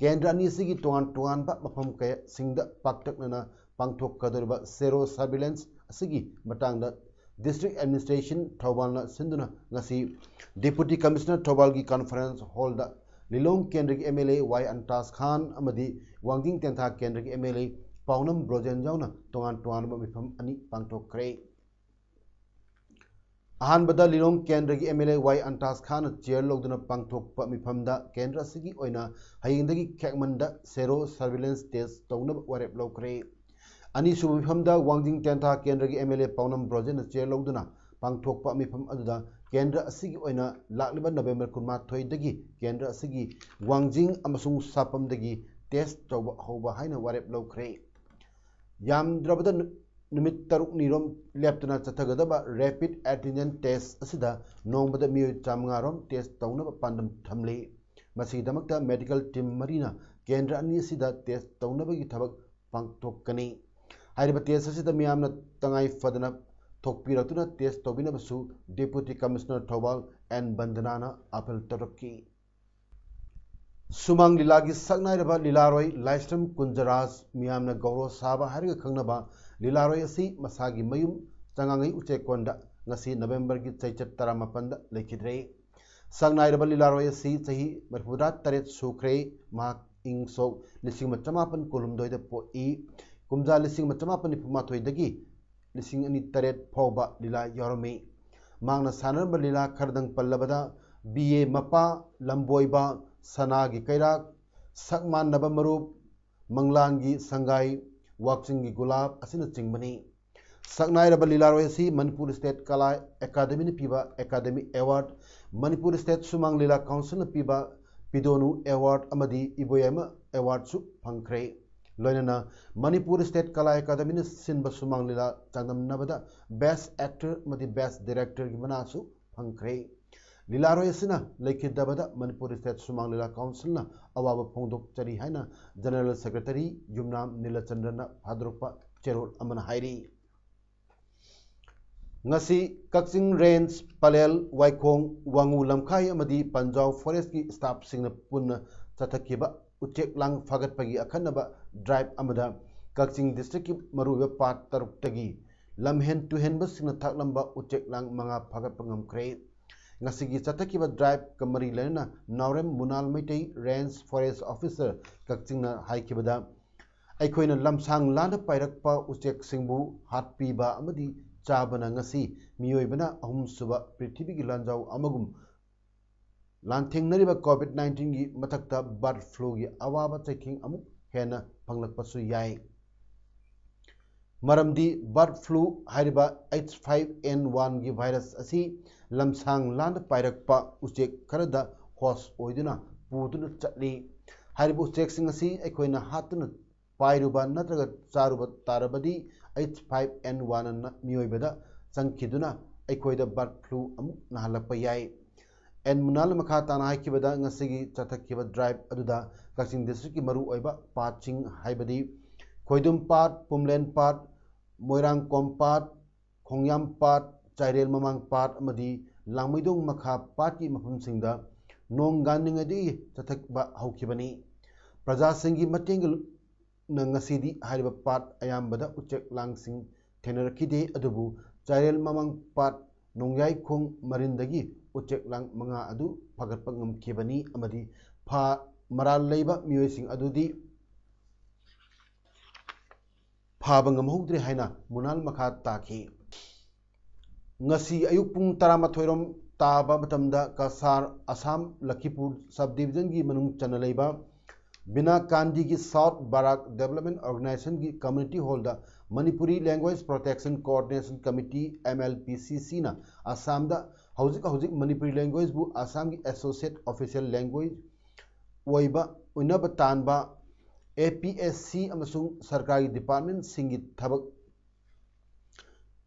ꯀꯦꯟꯗ꯭ꯔ ꯑꯅꯤ ꯑꯁꯤꯒꯤ ꯇꯣꯉꯥꯟ ꯇꯣꯉꯥꯟꯕ ꯃꯐꯝ ꯀꯌꯥꯁꯤꯡꯗ ꯄꯥꯛꯇꯛꯅꯅ ꯄꯥꯡꯊꯣꯛꯀꯗꯧꯔꯤꯕ sero surveillance ꯑꯁꯤꯒꯤ ꯃꯇꯥꯡꯗ District Administration ꯊꯧꯕꯥꯜꯅ ꯁꯤꯟꯗꯨꯅ ꯉꯁꯤ Deputy Commissioner ꯊꯧꯕꯥꯜꯒꯤ conference hall ꯗ ꯂꯤꯂꯣꯡ ꯀꯦꯟꯗ꯭ꯔꯒꯤ M L A Y ꯑꯟꯇꯥꯖ ꯈꯥꯟ ꯑꯃꯗꯤ ꯋꯥꯡꯖꯤꯡ ꯇꯦꯟꯊꯥ ꯀꯦꯟꯗ꯭ꯔꯒꯤ M L A ꯄꯥꯎꯅꯝ ꯕ꯭ꯔꯣꯖꯦꯟ ꯌꯥꯎꯅ ꯇꯣꯉꯥꯟ ꯇꯣꯉꯥꯟꯕ ꯃꯤꯐꯝ ꯑꯅꯤ ꯄꯥꯡꯊꯣꯛꯈ꯭ꯔꯦ꯫ ꯑꯍꯥꯟꯕꯗ ꯂꯤꯂꯣꯡ ꯀꯦꯟꯗ꯭ꯔꯒꯤ M L A Y ꯑꯟꯇꯥꯖ Khan chair ꯂꯧꯗꯨꯅ ꯄꯥꯡꯊꯣꯛꯄ ꯃꯤꯐꯝꯗ ꯀꯦꯟꯗ꯭ꯔ ꯑꯁꯤꯒꯤ ꯑꯣꯏꯅ ꯍꯌꯦꯡꯗꯒꯤ ꯈꯦꯛꯃꯟꯗ sero surveillance test ꯇꯧꯅꯕ ꯋꯥꯔꯦꯞ ꯂꯧꯈ꯭ꯔꯦ꯫ ꯑꯅꯤꯁꯨꯕ ꯃꯤꯐꯝꯗ ꯋꯥꯡꯖꯤꯡ ꯇꯦꯟꯊꯥ ꯀꯦꯟꯗ꯭ꯔꯒꯤ M L A ꯄꯥꯎꯅꯝ ꯕ꯭ꯔꯣꯖꯦꯟꯅ chair ꯂꯧꯗꯨꯅ ꯄꯥꯡꯊꯣꯛꯄ ꯃꯤꯐꯝ ꯑꯗꯨꯗ ꯀꯦꯟꯗ꯭ꯔ ꯑꯁꯤꯒꯤ ꯑꯣꯏꯅ ꯂꯥꯛꯂꯤꯕ ꯅꯕꯦꯝꯕꯔ ꯀꯨꯟꯃꯥꯊꯣꯏꯗꯒꯤ ꯀꯦꯟꯗ꯭ꯔ ꯑꯁꯤꯒꯤ ꯋꯥꯡꯖꯤꯡ ꯑꯃꯁꯨꯡ ꯁꯥꯄꯝꯗꯒꯤ test ꯇꯧꯕ ꯍꯧꯕ ꯍꯥꯏꯅ ꯋꯥꯔꯦꯞ ꯂꯧꯈ꯭ꯔꯦ꯫ ꯌꯥꯝꯗ꯭ꯔꯕꯗ ꯅꯨ-, ꯅꯨꯃꯤꯠ ꯇꯔꯨꯛꯅꯤꯔꯣꯝ ꯂꯦꯞꯇꯅ ꯆꯠꯊꯒꯗꯕ rapid antigen test ꯑꯁꯤꯗ ꯅꯣꯡꯃꯗ ꯃꯤꯑꯣꯏ ꯆꯥꯃꯉꯥꯔꯣꯝ test ꯇꯧꯅꯕ ꯄꯥꯟꯗꯝ ꯊꯝꯂꯤ꯫ ꯃꯁꯤꯒꯤꯗꯃꯛꯇ medical team ꯃꯔꯤꯅ ꯀꯦꯟꯗ꯭ꯔ ꯑꯅꯤ ꯑꯁꯤꯗ test ꯇꯧꯅꯕꯒꯤ ꯊꯕꯛ ꯄꯥꯡꯊꯣꯛꯀꯅꯤ꯫ ꯍꯥꯏꯔꯤꯕ test ꯑꯁꯤꯗ ꯃꯤꯌꯥꯝꯅ ꯇꯉꯥꯏ ꯐꯗꯅ ꯊꯣꯛꯄꯤꯔꯛꯇꯨꯅ test ꯇꯧꯕꯤꯅꯕꯁꯨ Deputy Commissioner ꯊꯧꯕꯥꯜ ꯑꯦꯟ ꯕꯟꯗꯅꯥꯅ appeal ꯇꯧꯔꯛꯈꯤ꯫ ꯁꯨꯃꯥꯡ ꯂꯤꯂꯥꯒꯤ ꯁꯛꯅꯥꯏꯔꯕ ꯂꯤꯂꯥꯔꯣꯏ ꯂꯥꯏꯁ꯭ꯔꯝ ꯀꯨꯟꯖꯔꯥꯖ, ꯃꯤꯌꯥꯝꯅ ꯒꯧꯔꯣ ꯁꯥꯕ ꯍꯥꯏꯔꯒ ꯈꯪꯅꯕ ꯂꯤꯂꯥꯔꯣꯏ ꯑꯁꯤ ꯃꯁꯥꯒꯤ ꯃꯌꯨꯝ ꯆꯉꯥꯡꯉꯩ ꯎꯆꯦꯛꯀꯣꯟꯗ ꯉꯁꯤ ꯅꯕꯦꯝꯕꯔꯒꯤ ꯆꯩꯆꯠ ꯇꯔꯥꯃꯥꯄꯟꯗ ꯂꯩꯈꯤꯗ꯭ꯔꯦ꯫ ꯁꯛꯅꯥꯏꯔꯕ ꯂꯤꯂꯥꯔꯣꯏ ꯑꯁꯤ ꯆꯍꯤ ꯃꯔꯤꯐꯨꯇꯔꯥ ꯇꯔꯦꯠ ꯁꯨꯈ꯭ꯔꯦ꯫ ꯃꯍꯥꯛ ꯏꯪ ꯁꯣꯛ ꯂꯤꯁꯤꯡ ꯑꯃ ꯆꯃꯥꯄꯟ ꯀꯨꯟꯍꯨꯝꯗꯣꯏꯗ ꯄꯣꯛꯏ꯫ ꯀꯨꯝꯖꯥ ꯂꯤꯁꯤꯡ ꯑꯃ ꯆꯃꯥꯄꯟ ꯅꯤꯐꯨ ꯃꯥꯊꯣꯏꯗꯒꯤ ꯂꯤꯁꯤꯡ ꯑꯅꯤ ꯇꯔꯦꯠ ꯐꯥꯎꯕ ꯂꯤꯂꯥ ꯌꯥꯎꯔꯝꯃꯤ꯫ ꯃꯍꯥꯛꯅ ꯁꯥꯟꯅꯔꯝꯕ ꯂꯤꯂꯥ ꯈꯔꯗꯪ ꯄꯜꯂꯕꯗ, ꯕꯤ ꯑꯦ ꯃꯄꯥ, ꯂꯝꯕꯣꯏꯕ, ꯁꯅꯥꯒꯤ ꯀꯩꯔꯥꯛ, ꯁꯛ ꯃꯥꯟꯅꯕ ꯃꯔꯨꯞ, ꯃꯪꯂꯥꯟꯒꯤ ꯁꯪꯒꯥꯏ, ꯋꯥꯛꯆꯤꯡꯒꯤ ꯒꯨꯂꯥꯞ ꯑꯁꯤꯅꯆꯤꯡꯕꯅꯤ꯫ ꯁꯛꯅꯥꯏꯔꯕ ꯂꯤꯂꯥꯔꯣꯏ ꯑꯁꯤ ꯃꯅꯤꯄꯨꯔ ꯁ꯭ꯇꯦꯠ ꯀꯂꯥ ꯑꯦꯀꯥꯗꯃꯤꯅ ꯄꯤꯕ ꯑꯦꯀꯥꯗꯃꯤ ꯑꯦꯋꯥꯔꯗ, ꯃꯅꯤꯄꯨꯔ ꯁ꯭ꯇꯦꯠ ꯁꯨꯃꯥꯡ ꯂꯤꯂꯥ ꯀꯥꯎꯟꯁꯤꯜꯅ ꯄꯤꯕ ꯄꯤꯗꯣꯅꯨ ꯑꯦꯋꯥꯔꯗ ꯑꯃꯗꯤ ꯏꯕꯣꯌꯥꯏꯃ ꯑꯦꯋꯥꯔꯗꯁꯨ ꯐꯪꯈ꯭ꯔꯦ꯫ ꯂꯣꯏꯅꯅ ꯃꯅꯤꯄꯨꯔ ꯁ꯭ꯇꯦꯠ ꯀꯂꯥ ꯑꯦꯀꯥꯗꯃꯤꯅ ꯁꯤꯟꯕ ꯁꯨꯃꯥꯡ ꯂꯤꯂꯥ ꯆꯥꯡꯗꯝꯅꯕꯗ ꯕꯦꯁ꯭ꯠ ꯑꯦꯛꯇꯔ ꯑꯃꯗꯤ ꯕꯦꯁ꯭ꯠ ꯗꯤꯔꯦꯛꯇꯔꯒꯤ ꯃꯅꯥꯁꯨ ꯐꯪꯈ꯭ꯔꯦ꯫ ꯂꯤꯂꯥꯔꯣꯏ ꯑꯁꯤꯅ ꯂꯩꯈꯤꯗꯕꯗ ꯃꯅꯤꯄꯨꯔ ꯁ꯭ꯇꯦꯠ ꯁꯨꯃꯥꯡ ꯂꯤꯂꯥ ꯀꯥꯎꯟꯁꯤꯜꯅ ꯑꯋꯥꯕ ꯐꯣꯡꯗꯣꯛꯆꯔꯤ ꯍꯥꯏꯅ ꯖꯦꯅꯔꯦꯜ ꯁꯦꯀ꯭ꯔꯦꯇꯔꯤ ꯌꯨꯝꯅꯥꯝ ꯅꯤꯂꯆꯟꯗ꯭ꯔꯅ ꯊꯥꯗꯣꯔꯛꯄ ꯆꯦꯔꯣꯜ ꯑꯃꯅ ꯍꯥꯏꯔꯤ꯫ ꯉꯁꯤ ꯀꯛꯆꯤꯡ ꯔꯦꯟꯖ, ꯄꯂꯦꯜ, ꯋꯥꯏꯈꯣꯡ, ꯋꯥꯉꯨ ꯂꯝꯈꯥꯏ ꯑꯃꯗꯤ ꯄꯟꯖꯥꯎ ꯐꯣꯔꯦꯁ꯭ꯠꯀꯤ ꯁ꯭ꯇꯥꯐꯁꯤꯡꯅ ꯄꯨꯟꯅ ꯆꯠꯊꯈꯤꯕ ꯎꯆꯦꯛ ꯂꯥꯡ ꯐꯥꯒꯠꯄꯒꯤ ꯑꯈꯟꯅꯕ ꯗ꯭ꯔꯥꯏꯚ ꯑꯃꯗ ꯀꯛꯆꯤꯡ ꯗꯤꯁꯇ꯭ꯔꯤꯛꯀꯤ ꯃꯔꯨꯑꯣꯏꯕ ꯄꯥꯠ ꯇꯔꯨꯛꯇꯒꯤ ꯂꯝꯍꯦꯟ ꯇꯨꯍꯦꯟꯕꯁꯤꯡꯅ ꯊꯥꯛꯂꯝꯕ ꯎꯆꯦꯛ ꯂꯥꯡ ꯃꯉꯥ ꯐꯥꯒꯠꯄ ꯉꯝꯈ꯭ꯔꯦ꯫ ꯉꯁꯤꯒꯤ ꯆꯠꯊꯈꯤꯕ ꯗ꯭ꯔꯥꯏꯚꯀ ꯃꯔꯤ ꯂꯩꯅꯅ ꯅꯥꯎꯔꯦꯝ ꯃꯨꯅꯥꯜ ꯃꯩꯇꯩ ꯔꯦꯟꯖ ꯐꯣꯔꯦꯁ꯭ꯠ ꯑꯣꯐꯤꯁꯔ ꯀꯛꯆꯤꯡꯅ ꯍꯥꯏꯈꯤꯕꯗ, ꯑꯩꯈꯣꯏꯅ ꯂꯝꯁꯥꯡ ꯂꯥꯟꯗ ꯄꯥꯏꯔꯛꯄ ꯎꯆꯦꯛꯁꯤꯡꯕꯨ ꯍꯥꯠꯄꯤꯕ ꯑꯃꯗꯤ ꯆꯥꯕꯅ ꯉꯁꯤ ꯃꯤꯑꯣꯏꯕꯅ ꯑꯍꯨꯝꯁꯨꯕ ꯄ꯭ꯔꯤꯊꯤꯕꯤꯒꯤ ꯂꯥꯟꯖꯥꯎ ꯑꯃꯒꯨꯝ ꯂꯥꯟꯊꯦꯡꯅꯔꯤꯕ ꯀꯣꯚꯤꯗ ꯅꯥꯏꯟꯇꯤꯟꯒꯤ ꯃꯊꯛꯇ ꯕꯥꯔꯗ ꯐ꯭ꯂꯨꯒꯤ ꯑꯋꯥꯕ ꯆꯩꯊꯦꯡ ꯑꯃꯨꯛ ꯍꯦꯟꯅ ꯐꯪꯂꯛꯄꯁꯨ ꯌꯥꯏ꯫ ꯃꯔꯝꯗꯤ ꯕꯥꯔꯗ ꯐ꯭ꯂꯨ ꯍꯥꯏꯔꯤꯕ ꯑꯩꯆ ꯐꯥꯏꯚ ꯑꯦꯟ ꯋꯥꯟꯒꯤ ꯚꯥꯏꯔꯁ ꯑꯁꯤ ꯂꯝꯁꯥꯡ ꯂꯥꯟꯗ ꯄꯥꯏꯔꯛꯄ ꯎꯆꯦꯛ ꯈꯔꯗ ꯍꯣꯁ ꯑꯣꯏꯗꯨꯅ ꯄꯨꯗꯨꯅ ꯆꯠꯂꯤ꯫ ꯍꯥꯏꯔꯤꯕ ꯎꯆꯦꯛꯁꯤꯡ ꯑꯁꯤ ꯑꯩꯈꯣꯏꯅ ꯍꯥꯠꯇꯨꯅ ꯄꯥꯏꯔꯨꯕ ꯅꯠꯇ꯭ꯔꯒ ꯆꯥꯔꯨꯕ ꯇꯥꯔꯕꯗꯤ ꯑꯩꯆ ꯐꯥꯏꯚ ꯑꯦꯟ ꯋꯥꯟ ꯑꯅ ꯃꯤꯑꯣꯏꯕꯗ ꯆꯪꯈꯤꯗꯨꯅ ꯑꯩꯈꯣꯏꯗ ꯕꯥꯔꯗ ꯐ꯭ꯂꯨ ꯑꯃꯨꯛ ꯅꯥꯍꯜꯂꯛꯄ ꯌꯥꯏ꯫ ꯑꯦꯟ ꯃꯨꯅꯥꯜꯅ ꯃꯈꯥ ꯇꯥꯅ ꯍꯥꯏꯈꯤꯕꯗ, ꯉꯁꯤꯒꯤ ꯆꯠꯊꯈꯤꯕ ꯗ꯭ꯔꯥꯏꯚ ꯑꯗꯨꯗ ꯀꯛꯆꯤꯡ ꯗꯤꯁꯇ꯭ꯔꯤꯛꯀꯤ ꯃꯔꯨꯑꯣꯏꯕ ꯄꯥꯠꯁꯤꯡ ꯍꯥꯏꯕꯗꯤ ꯈꯣꯏꯗꯨꯝ ꯄꯥꯠ, ꯄꯨꯝꯂꯦꯟ ꯄꯥꯠ, ꯃꯣꯏꯔꯥꯡꯀꯣꯝ ꯄꯥꯠ, ꯈꯣꯡꯌꯥꯝ ꯄꯥꯠ, ꯆꯥꯏꯔꯦꯜ ꯃꯃꯥꯡ ꯄꯥꯠ ꯑꯃꯗꯤ ꯂꯥꯡꯃꯩꯗꯣꯡ ꯃꯈꯥ ꯄꯥꯠꯀꯤ ꯃꯐꯝꯁꯤꯡꯗ ꯅꯣꯡ ꯉꯥꯟꯂꯤꯉꯩꯗꯒꯤ ꯆꯠꯊꯕ ꯍꯧꯈꯤꯕꯅꯤ꯫ ꯄ꯭ꯔꯖꯥꯁꯤꯡꯒꯤ ꯃꯇꯦꯡꯒ ꯅ ꯉꯁꯤꯗꯤ ꯍꯥꯏꯔꯤꯕ ꯄꯥꯠ ꯑꯌꯥꯝꯕꯗ ꯎꯆꯦꯛ ꯂꯥꯡꯁꯤꯡ ꯊꯦꯡꯅꯔꯛꯈꯤꯗꯦ, ꯑꯗꯨꯕꯨ ꯆꯥꯏꯔꯦꯜ ꯃꯃꯥꯡ ꯄꯥꯠ ꯅꯣꯡꯌꯥꯏꯈꯣꯡ ꯃꯔꯤꯟꯗꯒꯤ ꯎꯆꯦꯛ ꯂꯥꯡ ꯃꯉꯥ ꯑꯗꯨ ꯐꯥꯒꯠꯄ ꯉꯝꯈꯤꯕꯅꯤ ꯑꯃꯗꯤ ꯐꯥ-, ꯃꯔꯥꯜ ꯂꯩꯕ ꯃꯤꯑꯣꯏꯁꯤꯡ ꯑꯗꯨꯗꯤ ꯐꯥꯕ ꯉꯝꯍꯧꯗ꯭ꯔꯦ ꯍꯥꯏꯅ ꯃꯨꯅꯥꯜ ꯃꯈꯥ ꯇꯥꯈꯤ꯫ ꯉꯁꯤ ꯑꯌꯨꯛ ꯄꯨꯡ ꯇꯔꯥꯃꯥꯊꯣꯏ ꯔꯣꯝ ꯇꯥꯕ ꯃꯇꯝꯗ ꯀꯁꯥꯔ, ꯑꯁꯥꯝ, ꯂꯈꯤꯄꯨꯔ sub division ꯒꯤ ꯃꯅꯨꯡ ꯆꯟꯅ ꯂꯩꯕ ꯕꯤꯅꯥ ꯀꯥꯟꯗꯤꯒꯤ South Barak Development Organization ꯒꯤ community hall ꯗ Manipuri Language Protection Coordination Committee, M L P C C ꯅ ꯑꯁꯥꯝꯗ ꯍꯧꯖꯤꯛ ꯍꯧꯖꯤꯛ ꯃꯅꯤꯄꯨꯔꯤ language ꯕꯨ ꯑꯁꯥꯝꯒꯤ associate official language ꯑꯣꯏꯕ, ꯑꯣꯏꯅꯕ ꯇꯥꯟꯕ A P S C ꯑꯃꯁꯨꯡ ꯁꯔꯀꯥꯔꯒꯤ department ꯁꯤꯡꯒꯤ ꯊꯕꯛ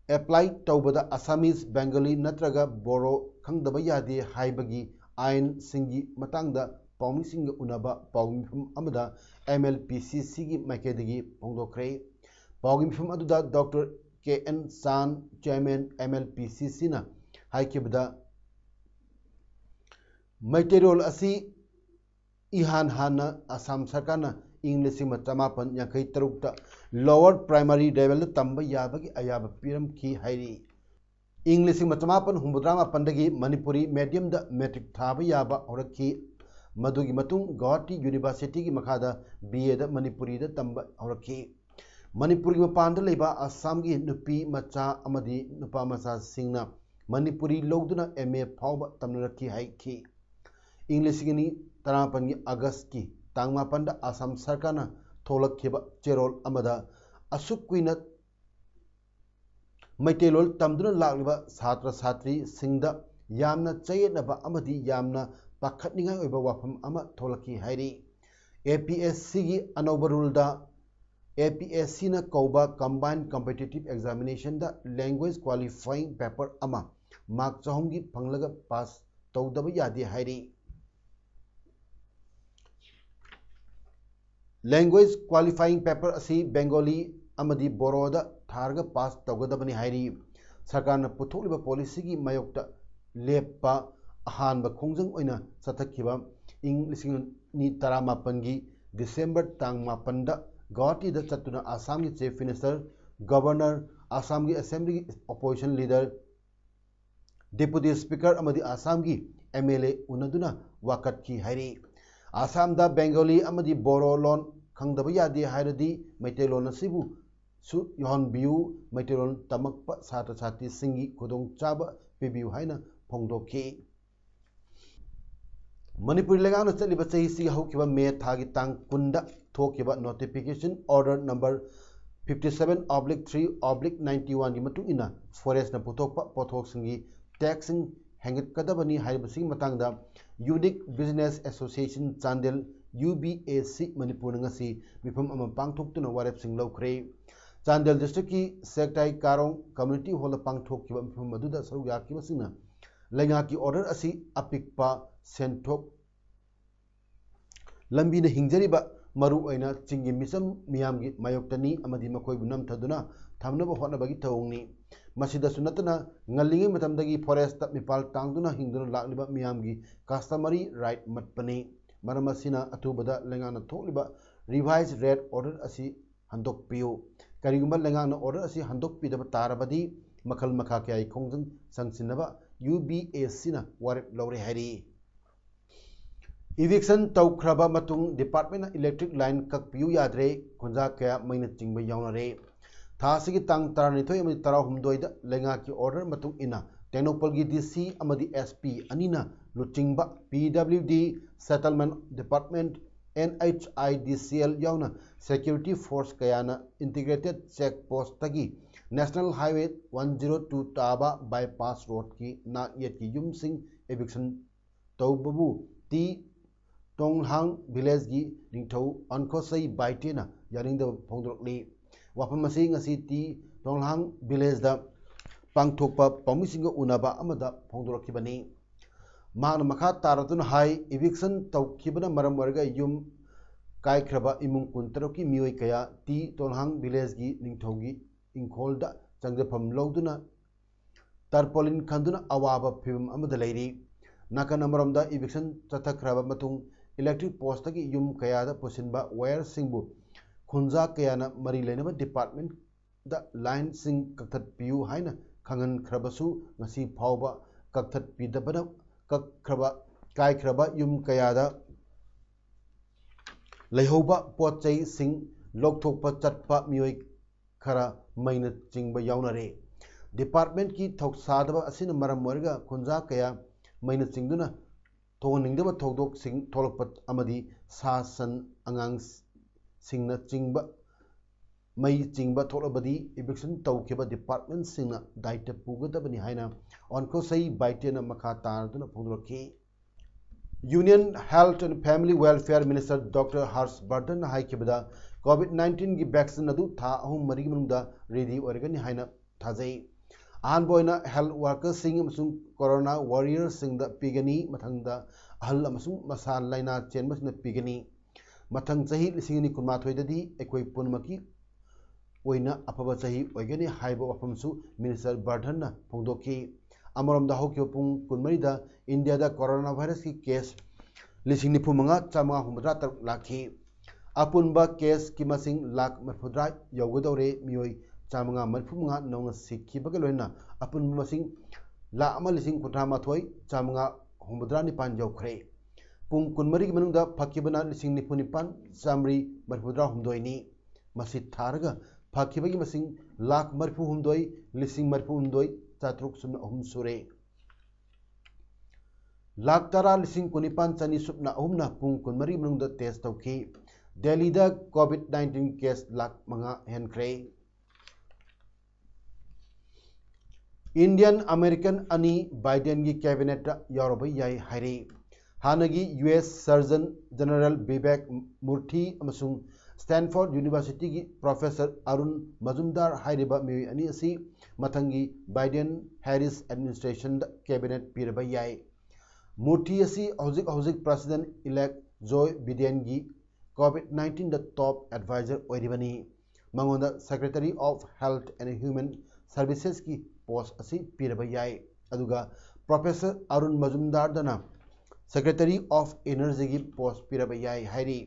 apply ꯇꯧꯕꯗ Assamese, Bengali ꯅꯠꯇ꯭ꯔꯒ ꯕꯣꯔꯣ ꯈꯪꯗꯕ ꯌꯥꯗꯦ ꯍꯥꯏꯕꯒꯤ ꯑꯥꯏꯟꯁꯤꯡꯒꯤ ꯃꯇꯥꯡꯗ ꯄꯥꯎꯃꯤꯁꯤꯡꯒ ꯎꯅꯕ ꯄꯥꯎꯃꯤ ꯃꯤꯐꯝ ꯑꯃꯗ M L P C C ꯒꯤ ꯃꯥꯏꯀꯩꯗꯒꯤ ꯐꯣꯡꯗꯣꯛꯈ꯭ꯔꯦ꯫ ꯄꯥꯎꯒꯤ ꯃꯤꯐꯝ ꯑꯗꯨꯗ Doctor K N Chan, Chairman M L P C C ꯅ ꯍꯥꯏꯈꯤꯕꯗ, ꯃꯩꯇꯩꯂꯣꯟ ꯑꯁꯤ ꯏꯍꯥꯟ ꯍꯥꯟꯅ ꯑꯁꯥꯝ ꯁꯔꯀꯥꯔꯅ ꯏꯪ ꯂꯤꯁꯤꯡ ꯑꯃ ꯆꯃꯥꯄꯟ ꯌꯥꯡꯈꯩ ꯇꯔꯨꯛꯇ lower primary level ꯗ ꯇꯝꯕ ꯌꯥꯕꯒꯤ ꯑꯌꯥꯕ ꯄꯤꯔꯝꯈꯤ ꯍꯥꯏꯔꯤ꯫ ꯏꯪ ꯂꯤꯁꯤꯡ ꯑꯃ ꯆꯃꯥꯄꯟ ꯍꯨꯝꯐꯨꯇꯔꯥ ꯃꯥꯄꯟꯗꯒꯤ ꯃꯅꯤꯄꯨꯔꯤ medium ꯗ matric ꯊꯥꯕ ꯌꯥꯕ ꯍꯧꯔꯛꯈꯤ꯫ ꯃꯗꯨꯒꯤ ꯃꯇꯨꯡ ꯒꯧꯍꯥꯇꯤ University ꯒꯤ ꯃꯈꯥꯗ B A ꯗ ꯃꯅꯤꯄꯨꯔꯤꯗ ꯇꯝꯕ ꯍꯧꯔꯛꯈꯤ꯫ ꯃꯅꯤꯄꯨꯔꯒꯤ ꯃꯄꯥꯟꯗ ꯂꯩꯕ ꯑꯁꯥꯝꯒꯤ ꯅꯨꯄꯤ ꯃꯆꯥ ꯑꯃꯗꯤ ꯅꯨꯄꯥ ꯃꯆꯥꯁꯤꯡꯅ ꯃꯅꯤꯄꯨꯔꯤ ꯂꯧꯗꯨꯅ M A ꯐꯥꯎꯕ ꯇꯝꯅꯔꯛꯈꯤ ꯍꯥꯏꯈꯤ꯫ ꯏꯪ ꯂꯤꯁꯤꯡ ꯑꯅꯤ ꯇꯔꯥꯃꯥꯄꯟꯒꯤ August ꯀꯤ ꯇꯥꯡ ꯃꯥꯄꯟꯗ ꯑꯁꯥꯝ ꯁꯔꯀꯥꯔꯅ ꯊꯣꯛꯂꯛꯈꯤꯕ ꯆꯦꯔꯣꯜ ꯑꯃꯗ ꯑꯁꯨꯛ ꯀꯨꯏꯅ ꯃꯩꯇꯩꯂꯣꯟ ꯇꯝꯗꯨꯅ ꯂꯥꯛꯂꯤꯕ ꯁꯥꯇ꯭ꯔ ꯁꯥꯇ꯭ꯔꯤꯁꯤꯡꯗ ꯌꯥꯝꯅ ꯆꯌꯦꯠꯅꯕ ꯑꯃꯗꯤ ꯌꯥꯝꯅ ꯄꯥꯈꯠꯅꯤꯡꯉꯥꯏ ꯑꯣꯏꯕ ꯋꯥꯐꯝ ꯑꯃ ꯊꯣꯛꯂꯛꯈꯤ ꯍꯥꯏꯔꯤ꯫ A P S C ꯒꯤ ꯑꯅꯧꯕ rule the A P S C ꯅ ꯀꯧꯕ combined competitive examination ꯗ language qualifying paper ꯑꯃ mark ꯆꯍꯨꯝꯒꯤ ꯐꯪꯂꯒ pass ꯇꯧꯗꯕ ꯌꯥꯗꯦ ꯍꯥꯏꯔꯤ꯫ Language qualifying paper ꯑꯁꯤ Bengali ꯑꯃꯗꯤ ꯕꯣꯔꯣꯗ ꯊꯥꯔꯒ pass ꯇꯧꯒꯗꯕꯅꯤ ꯍꯥꯏꯔꯤ꯫ ꯁꯔꯀꯥꯔꯅ ꯄꯨꯊꯣꯛꯂꯤꯕ policy ꯒꯤ ꯃꯥꯌꯣꯛꯇ ꯂꯦꯞꯄ ꯑꯍꯥꯟꯕ ꯈꯣꯡꯖꯪ ꯑꯣꯏꯅ ꯆꯠꯊꯈꯤꯕ ꯏꯪ ꯂꯤꯁꯤꯡ ꯑꯅꯤ ꯇꯔꯥꯃꯥꯄꯟꯒꯤ December ꯇꯥꯡ ꯃꯥꯄꯟꯗ ꯒꯧꯍꯥꯇꯤꯗ ꯆꯠꯇꯨꯅ ꯑꯁꯥꯝꯒꯤ Chief Minister, Governor, ꯑꯁꯥꯝꯒꯤ Assembly ꯒꯤ opposition leader, Deputy Speaker ꯑꯃꯗꯤ ꯑꯁꯥꯝꯒꯤ M L A ꯎꯅꯗꯨꯅ ꯋꯥꯀꯠꯈꯤ ꯍꯥꯏꯔꯤ꯫ ꯑꯁꯥꯝꯗ ꯕꯦꯡꯒꯣꯂꯤ ꯑꯃꯗꯤ ꯕꯣꯔꯣ ꯂꯣꯟ ꯈꯪꯗꯕ ꯌꯥꯗꯦ ꯍꯥꯏꯔꯗꯤ ꯃꯩꯇꯩꯂꯣꯟ ꯑꯁꯤꯕꯨ ꯁꯨ ꯌꯥꯎꯍꯟꯕꯤꯌꯨ, ꯃꯩꯇꯩꯂꯣꯟ ꯇꯝꯃꯛꯄ ꯁꯥꯇ꯭ꯔ ꯁꯥꯇ꯭ꯔꯤꯁꯤꯡꯒꯤ ꯈꯨꯗꯣꯡꯆꯥꯕ ꯄꯤꯕꯤꯌꯨ ꯍꯥꯏꯅ ꯐꯣꯡꯗꯣꯛꯈꯤ꯫ ꯃꯅꯤꯄꯨꯔ ꯂꯩꯉꯥꯛꯅ ꯆꯠꯂꯤꯕ ꯆꯍꯤꯁꯤꯒꯤ ꯍꯧꯈꯤꯕ ꯃꯦ ꯊꯥꯒꯤ ꯇꯥꯡ ꯀꯨꯟꯗ ꯊꯣꯛꯈꯤꯕ notification order number fifty seven oblique three oblique ninety one ꯒꯤ ꯃꯇꯨꯡ ꯏꯟꯅ forest ꯅ ꯄꯨꯊꯣꯛꯄ ꯄꯣꯠꯊꯣꯛꯁꯤꯡꯒꯤ tax ꯁꯤꯡ ꯍꯦꯟꯒꯠꯀꯗꯕꯅꯤ ꯍꯥꯏꯔꯤꯕꯁꯤꯒꯤ ꯃꯇꯥꯡꯗ Unique Business Association Chandel, U B A C ꯃꯅꯤꯄꯨꯔꯅ ꯉꯁꯤ ꯃꯤꯐꯝ ꯑꯃ ꯄꯥꯡꯊꯣꯛꯇꯨꯅ ꯋꯥꯔꯦꯞꯁꯤꯡ ꯂꯧꯈ꯭ꯔꯦ꯫ ꯆꯥꯟꯗꯦꯜ district ꯀꯤ ꯁꯦꯛꯇꯥꯏ ꯀꯥꯔꯣꯡ community hall ꯗ ꯄꯥꯡꯊꯣꯛꯈꯤꯕ ꯃꯤꯐꯝ ꯑꯗꯨꯗ ꯁꯔꯨꯛ ꯌꯥꯈꯤꯕꯁꯤꯡꯅ ꯂꯩꯉꯥꯛꯀꯤ order ꯑꯁꯤ ꯑꯄꯤꯛꯄ ꯁꯦꯟꯊꯣꯛ ꯂꯝꯕꯤꯅ ꯍꯤꯡꯖꯔꯤꯕ ꯃꯔꯨꯑꯣꯏꯅ ꯆꯤꯡꯒꯤ ꯃꯤꯆꯝ ꯃꯤꯌꯥꯝꯒꯤ ꯃꯥꯌꯣꯛꯇꯅꯤ ꯑꯃꯗꯤ ꯃꯈꯣꯏꯕꯨ ꯅꯝꯊꯗꯨꯅ ꯊꯝꯅꯕ ꯍꯣꯠꯅꯕꯒꯤ ꯊꯧꯑꯣꯡꯅꯤ꯫ ꯃꯁꯤꯗꯁꯨ ꯅꯠꯇꯅ ꯉꯜꯂꯤꯉꯩ ꯃꯇꯝꯗꯒꯤ forest ꯇ ꯃꯤꯄꯥꯜ ꯇꯥꯡꯗꯨꯅ ꯍꯤꯡꯗꯨꯅ ꯂꯥꯛꯂꯤꯕ ꯃꯤꯌꯥꯝꯒꯤ customary right ꯃꯠꯄꯅꯤ꯫ ꯃꯔꯝ ꯑꯁꯤꯅ ꯑꯊꯨꯕꯗ ꯂꯩꯉꯥꯛꯅ ꯊꯣꯛꯂꯤꯕ revise rate order ꯑꯁꯤ ꯍꯟꯗꯣꯛꯄꯤꯌꯨ꯫ ꯀꯔꯤꯒꯨꯝꯕ ꯂꯩꯉꯥꯛꯅ order ꯑꯁꯤ ꯍꯟꯗꯣꯛꯄꯤꯗꯕ ꯇꯥꯔꯕꯗꯤ ꯃꯈꯜ ꯃꯈꯥ ꯀꯌꯥꯒꯤ ꯈꯣꯡꯖꯪ ꯆꯪꯁꯤꯟꯅꯕ U B A C ꯅ ꯋꯥꯔꯦꯞ ꯂꯧꯔꯦ ꯍꯥꯏꯔꯤ꯫ Eviction ꯇꯧꯈ꯭ꯔꯕ ꯃꯇꯨꯡ department ꯅ electric line ꯀꯛꯄꯤꯌꯨ ꯌꯥꯗ꯭ꯔꯦ, ꯈꯨꯟꯖꯥ ꯀꯌꯥ ꯃꯩꯅ ꯆꯤꯡꯕ ꯌꯥꯎꯅꯔꯦ꯫ ꯊꯥ ꯑꯁꯤꯒꯤ ꯇꯥꯡ ꯇꯔꯥꯅꯤꯊꯣꯏ ꯑꯃꯗꯤ ꯇꯔꯥꯍꯨꯝꯗꯣꯏꯗ ꯂꯩꯉꯥꯛꯀꯤ order ꯃꯇꯨꯡ ꯏꯟꯅ ꯇꯦꯡꯅꯧꯄꯜꯒꯤ D C ꯑꯃꯗꯤ S P ꯑꯅꯤꯅ ꯂꯨꯆꯤꯡꯕ P W D Settlement Department, N H I D C L ꯌꯥꯎꯅ security force ꯀꯌꯥꯅ integrated check post ꯇꯒꯤ National Highway one zero two ꯇꯥꯕ bypass road ꯀꯤ ꯅꯥꯛ ꯌꯦꯠꯀꯤ ꯌꯨꯝꯁꯤꯡ eviction ꯇꯧꯕꯕꯨ ꯇꯤ ꯇꯣꯡꯍꯥꯡ village ꯀꯤ ꯅꯤꯡꯊꯧ ꯑꯟꯈꯣꯁꯩ ꯕꯥꯏꯇꯦꯅ ꯌꯥꯅꯤꯡꯗꯕ ꯐꯣꯡꯗꯣꯔꯛꯂꯤ꯫ ꯋꯥꯐꯝ ꯑꯁꯤ ꯉꯁꯤ ꯇꯤ ꯇꯣꯡꯍꯥꯡ village ꯇ ꯄꯥꯡꯊꯣꯛꯄ ꯄꯥꯎꯃꯤꯁꯤꯡꯒ ꯎꯅꯕ ꯑꯃꯗ ꯐꯣꯡꯗꯣꯔꯛꯈꯤꯕꯅꯤ꯫ ꯃꯍꯥꯛꯅ ꯃꯈꯥ ꯇꯥꯔꯗꯨꯅ ꯍꯥꯏ, eviction ꯇꯧꯈꯤꯕꯅ ꯃꯔꯝ ꯑꯣꯏꯔꯒ ꯌꯨꯝ ꯀꯥꯏꯈ꯭ꯔꯕ ꯏꯃꯨꯡ ꯀꯨꯟꯇꯔꯨꯛꯀꯤ ꯃꯤꯑꯣꯏ ꯀꯌꯥ ꯇꯤ ꯇꯣꯡꯍꯥꯡ village ꯀꯤ ꯅꯤꯡꯊꯧꯒꯤ ꯏꯪꯈꯣꯜꯗ ꯆꯪꯖꯐꯝ ꯂꯧꯗꯨꯅ tarpaulin ꯈꯟꯗꯨꯅ ꯑꯋꯥꯕ ꯐꯤꯕꯝ ꯑꯃꯗ ꯂꯩꯔꯤ꯫ ꯅꯥꯀꯟ ꯑꯃꯔꯣꯝꯗ eviction ꯆꯠꯊꯈ꯭ꯔꯕ ꯃꯇꯨꯡ electric post ꯇꯒꯤ ꯌꯨꯝ ꯀꯌꯥꯗ ꯄꯨꯁꯤꯟꯕ wire ꯁꯤꯡꯕꯨ ꯈꯨꯟꯖꯥ ꯀꯌꯥꯅ ꯃꯔꯤ ꯂꯩꯅꯕ department ꯗ line ꯁꯤꯡ ꯀꯛꯊꯠꯄꯤꯌꯨ ꯍꯥꯏꯅ ꯈꯪꯍꯟꯈ꯭ꯔꯕꯁꯨ ꯉꯁꯤ ꯐꯥꯎꯕ ꯀꯛꯊꯠꯄꯤꯗꯕꯅ ꯀꯛꯈ꯭ꯔꯕ, ꯀꯥꯏꯈ꯭ꯔꯕ ꯌꯨꯝ ꯀꯌꯥꯗ ꯂꯩꯍꯧꯕ ꯄꯣꯠ ꯆꯩꯁꯤꯡ ꯂꯧꯊꯣꯛꯄ ꯆꯠꯄ ꯃꯤꯑꯣꯏ ꯈꯔ ꯃꯩꯅ ꯆꯤꯡꯕ ꯌꯥꯎꯅꯔꯦ꯫ ꯗꯤꯄꯥꯔꯠꯃꯦꯟꯠꯀꯤ ꯊꯧꯁꯥꯗꯕ ꯑꯁꯤꯅ ꯃꯔꯝ ꯑꯣꯏꯔꯒ ꯈꯨꯟꯖꯥ ꯀꯌꯥ ꯃꯩꯅ ꯆꯤꯡꯗꯨꯅ ꯊꯣꯛꯍꯟꯅꯤꯡꯗꯕ ꯊꯧꯗꯣꯛꯁꯤꯡ ꯊꯣꯛꯂꯛꯄ ꯑꯃꯗꯤ ꯁꯥ ꯁꯟ ꯑꯉꯥꯡꯁꯤꯡꯅ ꯆꯤꯡꯕ ꯃꯩ ꯆꯤꯡꯕ ꯊꯣꯛꯂꯕꯗꯤ eviction ꯇꯧꯈꯤꯕ ꯗꯤꯄꯥꯔꯠꯃꯦꯟꯠꯁꯤꯡꯅ ꯗꯥꯏꯇ ꯄꯨꯒꯗꯕꯅꯤ ꯍꯥꯏꯅ ꯑꯣꯟꯈꯣꯁꯩ ꯕꯥꯏꯇꯦꯟꯅ ꯃꯈꯥ ꯇꯥꯗꯨꯅ ꯐꯣꯡꯗꯣꯔꯛꯈꯤ꯫ Union Health and Family Welfare Minister Doctor Harsh Vardhan ꯍꯥꯏꯈꯤꯕꯗ COVID nineteenꯒꯤ vaccine ꯑꯗꯨ ꯊꯥ ꯑꯍꯨꯝ ꯃꯔꯤꯒꯤ ꯃꯅꯨꯡꯗ ready ꯑꯣꯏꯔꯒꯅꯤ ꯍꯥꯏꯅ ꯊꯥꯖꯩ꯫ ꯑꯍꯥꯟꯕ ꯑꯣꯏꯅ health workerꯁꯤꯡ ꯑꯃꯁꯨꯡ corona warriorꯁꯤꯡꯗ ꯄꯤꯒꯅꯤ, ꯃꯊꯪꯗ ꯑꯍꯜ ꯑꯃꯁꯨꯡ ꯃꯁꯥ ꯂꯥꯏꯅꯥ ꯆꯦꯟꯕꯁꯤꯡꯗ ꯄꯤꯒꯅꯤ꯫ ꯃꯊꯪ ꯆꯍꯤ ꯂꯤꯁꯤꯡ ꯑꯅꯤ ꯀꯨꯟꯃꯥꯊꯣꯏꯗꯗꯤ ꯑꯩꯈꯣꯏ ꯄꯨꯝꯅꯃꯛꯀꯤ ꯑꯣꯏꯅ ꯑꯐꯕ ꯆꯍꯤ ꯑꯣꯏꯒꯅꯤ ꯍꯥꯏꯕ ꯋꯥꯐꯝꯁꯨ ꯃꯤꯅꯤꯁꯇꯔ ꯕꯔꯙꯟꯅ ꯐꯣꯡꯗꯣꯛꯈꯤ꯫ ꯑꯃꯔꯣꯝꯗ ꯍꯧꯈꯤꯕ ꯄꯨꯡ ꯀꯨꯟꯃꯔꯤꯗ ꯏꯟꯗꯤꯌꯥꯗ corona virusꯀꯤ case ꯂꯤꯁꯤꯡ ꯅꯤꯐꯨ ꯃꯉꯥ ꯆꯥꯃꯉꯥ ꯍꯨꯝꯐꯨꯇꯔꯥ ꯇꯔꯨꯛ ꯂꯥꯛꯈꯤ꯫ ꯑꯄꯨꯟꯕ caseꯀꯤ ꯃꯁꯤꯡ ꯂꯥꯈ ꯃꯔꯤꯐꯨꯇꯔꯥ ꯌꯧꯒꯗꯧꯔꯦ꯫ ꯃꯤꯑꯣꯏ ꯆꯥꯃꯉꯥ ꯃꯔꯤꯐꯨ ꯃꯉꯥ ꯅꯧꯅ ꯁꯤꯈꯤꯕꯒ ꯂꯣꯏꯅꯅ ꯑꯄꯨꯟꯕ ꯃꯁꯤꯡ ꯂꯥꯈ ꯑꯃ ꯂꯤꯁꯤꯡ ꯀꯨꯟꯊ꯭ꯔꯥ ꯃꯥꯊꯣꯏ ꯆꯥꯃꯉꯥ ꯍꯨꯝꯐꯨꯇꯔꯥ ꯅꯤꯄꯥꯟ ꯌꯧꯈ꯭ꯔꯦ꯫ ꯄꯨꯡ ꯀꯨꯟꯃꯔꯤꯒꯤ ꯃꯅꯨꯡꯗ ꯐꯈꯤꯕꯅ ꯂꯤꯁꯤꯡ ꯅꯤꯐꯨ ꯅꯤꯄꯥꯟ ꯆꯥꯃꯔꯤ ꯃꯔꯤꯐꯨꯇꯔꯥ ꯍꯨꯝꯗꯣꯏꯅꯤ꯫ ꯃꯁꯤ ꯊꯥꯔꯒ ꯐꯈꯤꯕꯒꯤ ꯃꯁꯤꯡ ꯂꯥꯈ ꯃꯔꯤꯐꯨ ꯍꯨꯝꯗꯣꯏ ꯂꯤꯁꯤꯡ ꯃꯔꯤꯐꯨ ꯍꯨꯝꯗꯣꯏ ꯆꯥꯇ꯭ꯔꯨꯛ ꯁꯨꯞꯅ ꯑꯍꯨꯝ ꯁꯨꯔꯦ꯫ ꯂꯥꯈ ꯇꯔꯥ ꯂꯤꯁꯤꯡ ꯀꯨꯟꯅꯤꯄꯥꯟ ꯆꯅꯤ ꯁꯨꯞꯅ ꯑꯍꯨꯝꯅ ꯄꯨꯡ ꯀꯨꯟꯃꯔꯤ ꯃꯅꯨꯡꯗ test ꯇꯧꯈꯤ꯫ ꯗꯦꯜꯂꯤꯗ COVID nineteen case ꯂꯥꯈ ꯃꯉꯥ ꯍꯦꯟꯈ꯭ꯔꯦ꯫ Indian American ꯑꯅꯤ ꯕꯥꯏꯗꯦꯟꯒꯤ cabinetꯇ ꯌꯥꯎꯔꯕ ꯌꯥꯏ ꯍꯥꯏꯔꯤ꯫ ꯍꯥꯟꯅꯒꯤ US Surgeon General Bibek Murthy ꯑꯃꯁꯨꯡ Stanford Universityꯒꯤ professor ꯑꯔꯨꯟ ꯃꯖꯨꯝꯗꯥꯔ ꯍꯥꯏꯔꯤꯕ ꯃꯤꯑꯣꯏ ꯑꯅꯤ ꯑꯁꯤ ꯃꯊꯪꯒꯤ ꯕꯥꯏꯗꯦꯟ ꯍꯦꯔꯤꯁ administrationꯗ cabinet ꯄꯤꯔꯕ ꯌꯥꯏ꯫ ꯃꯨꯔꯊꯤ ꯑꯁꯤ ꯍꯧꯖꯤꯛ ꯍꯧꯖꯤꯛ President-elect Joe Bidenꯒꯤ COVID nineteenꯗ top advisor ꯑꯣꯏꯔꯤꯕꯅꯤ꯫ ꯃꯉꯣꯟꯗ Secretary of Health and Human Servicesꯀꯤ post ꯑꯁꯤ ꯄꯤꯔꯕ ꯌꯥꯏ꯫ ꯑꯗꯨꯒ Professor Arun ꯃꯖꯨꯝꯗꯥꯔꯗꯅ Secretary of Energyꯒꯤ post ꯄꯤꯔꯕ ꯌꯥꯏ ꯍꯥꯏꯔꯤ꯫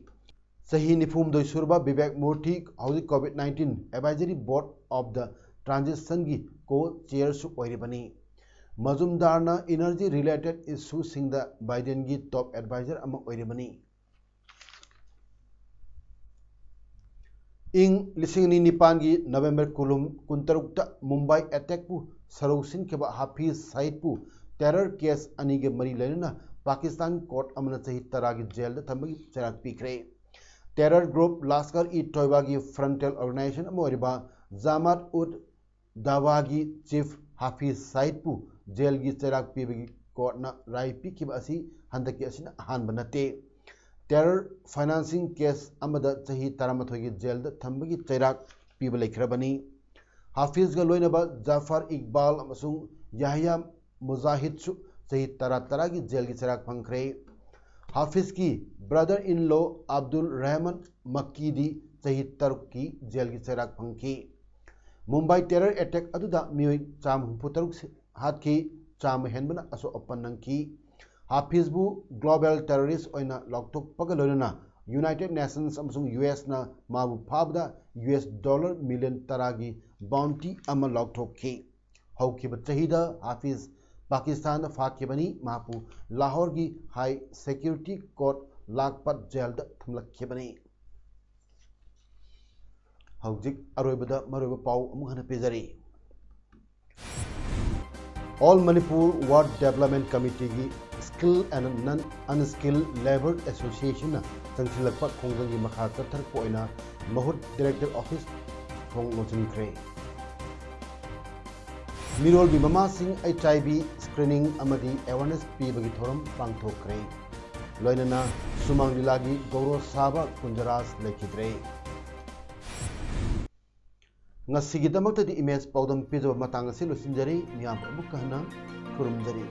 ꯆꯍꯤ ꯅꯤꯐꯨꯍꯨꯝꯗꯣꯏ ꯁꯨꯔꯕ ꯕꯤꯕꯦꯛ ꯃꯨꯔꯊꯤ ꯍꯧꯖꯤꯛ COVID nineteen Advisory Board of the Transitionꯒꯤ co-chairꯁꯨ ꯑꯣꯏꯔꯤꯕꯅꯤ꯫ ꯃꯖꯨꯝꯗꯥꯔꯅ energy related issueꯁꯤꯡꯗ ꯕꯥꯏꯗꯦꯟꯒꯤ top advisor ꯑꯃ ꯑꯣꯏꯔꯤꯕꯅꯤ꯫ ꯏꯪ ꯂꯤꯁꯤꯡ ꯑꯅꯤ ꯅꯤꯄꯥꯟꯒꯤ ꯅꯕꯦꯝꯕꯔ ꯀꯨꯟ, ꯀꯨꯟꯇꯔꯨꯛꯇ ꯃꯨꯝꯕꯥꯏ ꯑꯦꯇꯦꯛꯄꯨ ꯁꯔꯧ ꯁꯤꯟꯈꯤꯕ ꯍꯥꯐꯤꯖ ꯁꯌꯤꯗꯄꯨ ꯇꯦꯔꯔ ꯀꯦꯁ ꯑꯅꯤꯒ ꯃꯔꯤ ꯂꯩꯅꯅ ꯄꯥꯀꯤꯁꯇꯥꯟ ꯀꯣꯔꯠ ꯑꯃꯅ ꯆꯍꯤ ꯇꯔꯥꯒꯤ ꯖꯦꯜꯗ ꯊꯝꯕꯒꯤ ꯆꯩꯔꯥꯛ ꯄꯤꯈ꯭ꯔꯦ꯫ ꯇꯦꯔꯔ ꯒ꯭ꯔꯨꯞ ꯂꯥꯁꯀꯔ ꯏ ꯇꯣꯏꯕꯥꯒꯤ ꯐ꯭ꯔꯟꯇꯦꯜ ꯑꯣꯔꯒꯅꯥꯏꯖꯦꯁꯟ ꯑꯃ ꯑꯣꯏꯔꯤꯕ ꯖꯥꯃꯥꯠ ꯎꯗ ꯗꯥꯋꯥꯒꯤ ꯆꯤꯐ ꯍꯥꯐꯤꯖ ꯁꯌꯤꯗꯄꯨ ꯖꯦꯜꯒꯤ ꯆꯩꯔꯥꯛ ꯄꯤꯕꯒꯤ ꯀꯣꯔꯠꯅ ꯔꯥꯏ ꯄꯤꯈꯤꯕ ꯑꯁꯤ ꯍꯟꯗꯛꯀꯤ ꯑꯁꯤꯅ ꯑꯍꯥꯟꯕ ꯅꯠꯇꯦ꯫ ꯇꯦꯔꯔ ꯐꯥꯏꯅꯥꯟꯁꯤꯡ ꯀꯦꯁ ꯑꯃꯗ ꯆꯍꯤ ꯇꯔꯥꯃꯥꯊꯣꯏꯒꯤ ꯖꯦꯜꯗ ꯊꯝꯕꯒꯤ ꯆꯩꯔꯥꯛ ꯄꯤꯕ ꯂꯩꯈ꯭ꯔꯕꯅꯤ꯫ ꯍꯥꯐꯤꯖꯒ ꯂꯣꯏꯅꯕ ꯖꯥꯐꯔ ꯏꯛꯕꯥꯜ ꯑꯃꯁꯨꯡ ꯌꯥꯍꯌꯥ ꯃꯨꯖꯥꯍꯤꯗꯁꯨ ꯆꯍꯤ ꯇꯔꯥ ꯇꯔꯥꯒꯤ ꯖꯦꯜꯒꯤ ꯆꯩꯔꯥꯛ ꯐꯪꯈ꯭ꯔꯦ꯫ ꯍꯥꯐꯤꯖꯀꯤ ꯕ꯭ꯔꯗꯔ ꯏꯟ ꯂꯣ ꯑꯕꯗꯨꯜ ꯔꯍꯃꯟ ꯃꯛꯀꯤꯗꯤ ꯆꯍꯤ ꯇꯔꯨꯛꯀꯤ ꯖꯦꯜꯒꯤ ꯆꯩꯔꯥꯛ ꯐꯪꯈꯤ꯫ ꯃꯨꯝꯕꯥꯏ ꯇꯦꯔꯔ ꯑꯦꯇꯦꯛ ꯑꯗꯨꯗ ꯃꯤꯑꯣꯏ ꯆꯥꯝꯃ ꯍꯨꯝꯐꯨ ꯇꯔꯨꯛ ꯍꯥꯠꯈꯤ, ꯆꯥꯝꯃ ꯍꯦꯟꯕꯅ ꯑꯁꯣꯛ ꯑꯄꯟ ꯅꯪꯈꯤ꯫ ꯍꯥꯐꯤꯖꯕꯨ ꯒ꯭ꯂꯣꯕꯦꯜ ꯇꯦꯔꯔꯤꯁ ꯑꯣꯏꯅ ꯂꯥꯎꯊꯣꯛꯄꯒ ꯂꯣꯏꯅꯅ ꯌꯨꯅꯥꯏꯇꯦꯗ ꯅꯦꯁꯟꯁ ꯑꯃꯁꯨꯡ ꯌꯨ ꯑꯦꯁꯅ ꯃꯥꯕꯨ ꯐꯥꯕꯗ ꯌꯨ ꯑꯦꯁ ꯗꯣꯂꯔ ꯃꯤꯂꯤꯌꯟ ꯇꯔꯥꯒꯤ ꯕꯥꯎꯟꯇꯤ ꯑꯃ ꯂꯥꯎꯊꯣꯛꯈꯤ꯫ ꯍꯧꯈꯤꯕ ꯆꯍꯤꯗ ꯍꯥꯐꯤꯖ ꯄꯥꯀꯤꯁꯇꯥꯟꯗ ꯐꯥꯈꯤꯕꯅꯤ꯫ ꯃꯍꯥꯛꯄꯨ ꯂꯥꯍꯣꯔꯒꯤ ꯍꯥꯏ ꯁꯦꯀ꯭ꯌꯨꯔꯤꯇꯤ ꯀꯣꯔꯠ ꯂꯥꯈꯄꯠ ꯖꯦꯜꯗ ꯊꯝꯂꯛꯈꯤꯕꯅꯤ꯫ ꯍꯧꯖꯤꯛ ꯑꯔꯣꯏꯕꯗ ꯃꯔꯨꯑꯣꯏꯕ ꯄꯥꯎ ꯑꯃꯨꯛ ꯍꯟꯅ ꯄꯤꯖꯔꯤ꯫ All Manipur Ward Development Committeeꯒꯤ Skill and Non Unskilled Labour Associationꯅ ꯆꯪꯁꯤꯜꯂꯛꯄ ꯈꯣꯡꯖꯪꯒꯤ ꯃꯈꯥ ꯆꯠꯊꯔꯛꯄ ꯑꯣꯏꯅ ꯃꯍꯨꯠ ꯗꯥꯏꯔꯦꯛꯇꯔ ꯑꯣꯐꯤꯁ ꯊꯣꯡ ꯂꯣꯟꯁꯤꯟꯈ꯭ꯔꯦ꯫ ꯃꯤꯔꯣꯜꯒꯤ ꯃꯃꯥꯁꯤꯡ ꯑꯩꯆ ꯑꯥꯏ ꯚꯤ ꯁ꯭ꯀ꯭ꯔꯤꯅꯤꯡ ꯑꯃꯗꯤ ꯑꯦꯋꯥꯔꯅꯦꯁ ꯄꯤꯕꯒꯤ ꯊꯧꯔꯝ ꯄꯥꯡꯊꯣꯛꯈ꯭ꯔꯦ꯫ ꯂꯣꯏꯅꯅ ꯁꯨꯃꯥꯡ ꯂꯤꯂꯥꯒꯤ ꯒꯧꯔꯣ ꯁꯥꯕ ꯀꯨꯟꯖꯔꯥꯁ ꯂꯩꯈꯤꯗ꯭ꯔꯦ꯫ ꯉꯁꯤꯒꯤꯗꯃꯛꯇꯗꯤ ꯏꯃꯦꯖ ꯄꯥꯎꯗꯝ ꯄꯤꯖꯕ ꯃꯇꯥꯡ ꯑꯁꯤ ꯂꯣꯏꯁꯤꯟꯖꯔꯤ꯫ ꯃꯤꯌꯥꯝ ꯑꯃꯨꯛꯀ ꯍꯟꯅ ꯈꯨꯔꯨꯝꯖꯔꯤ꯫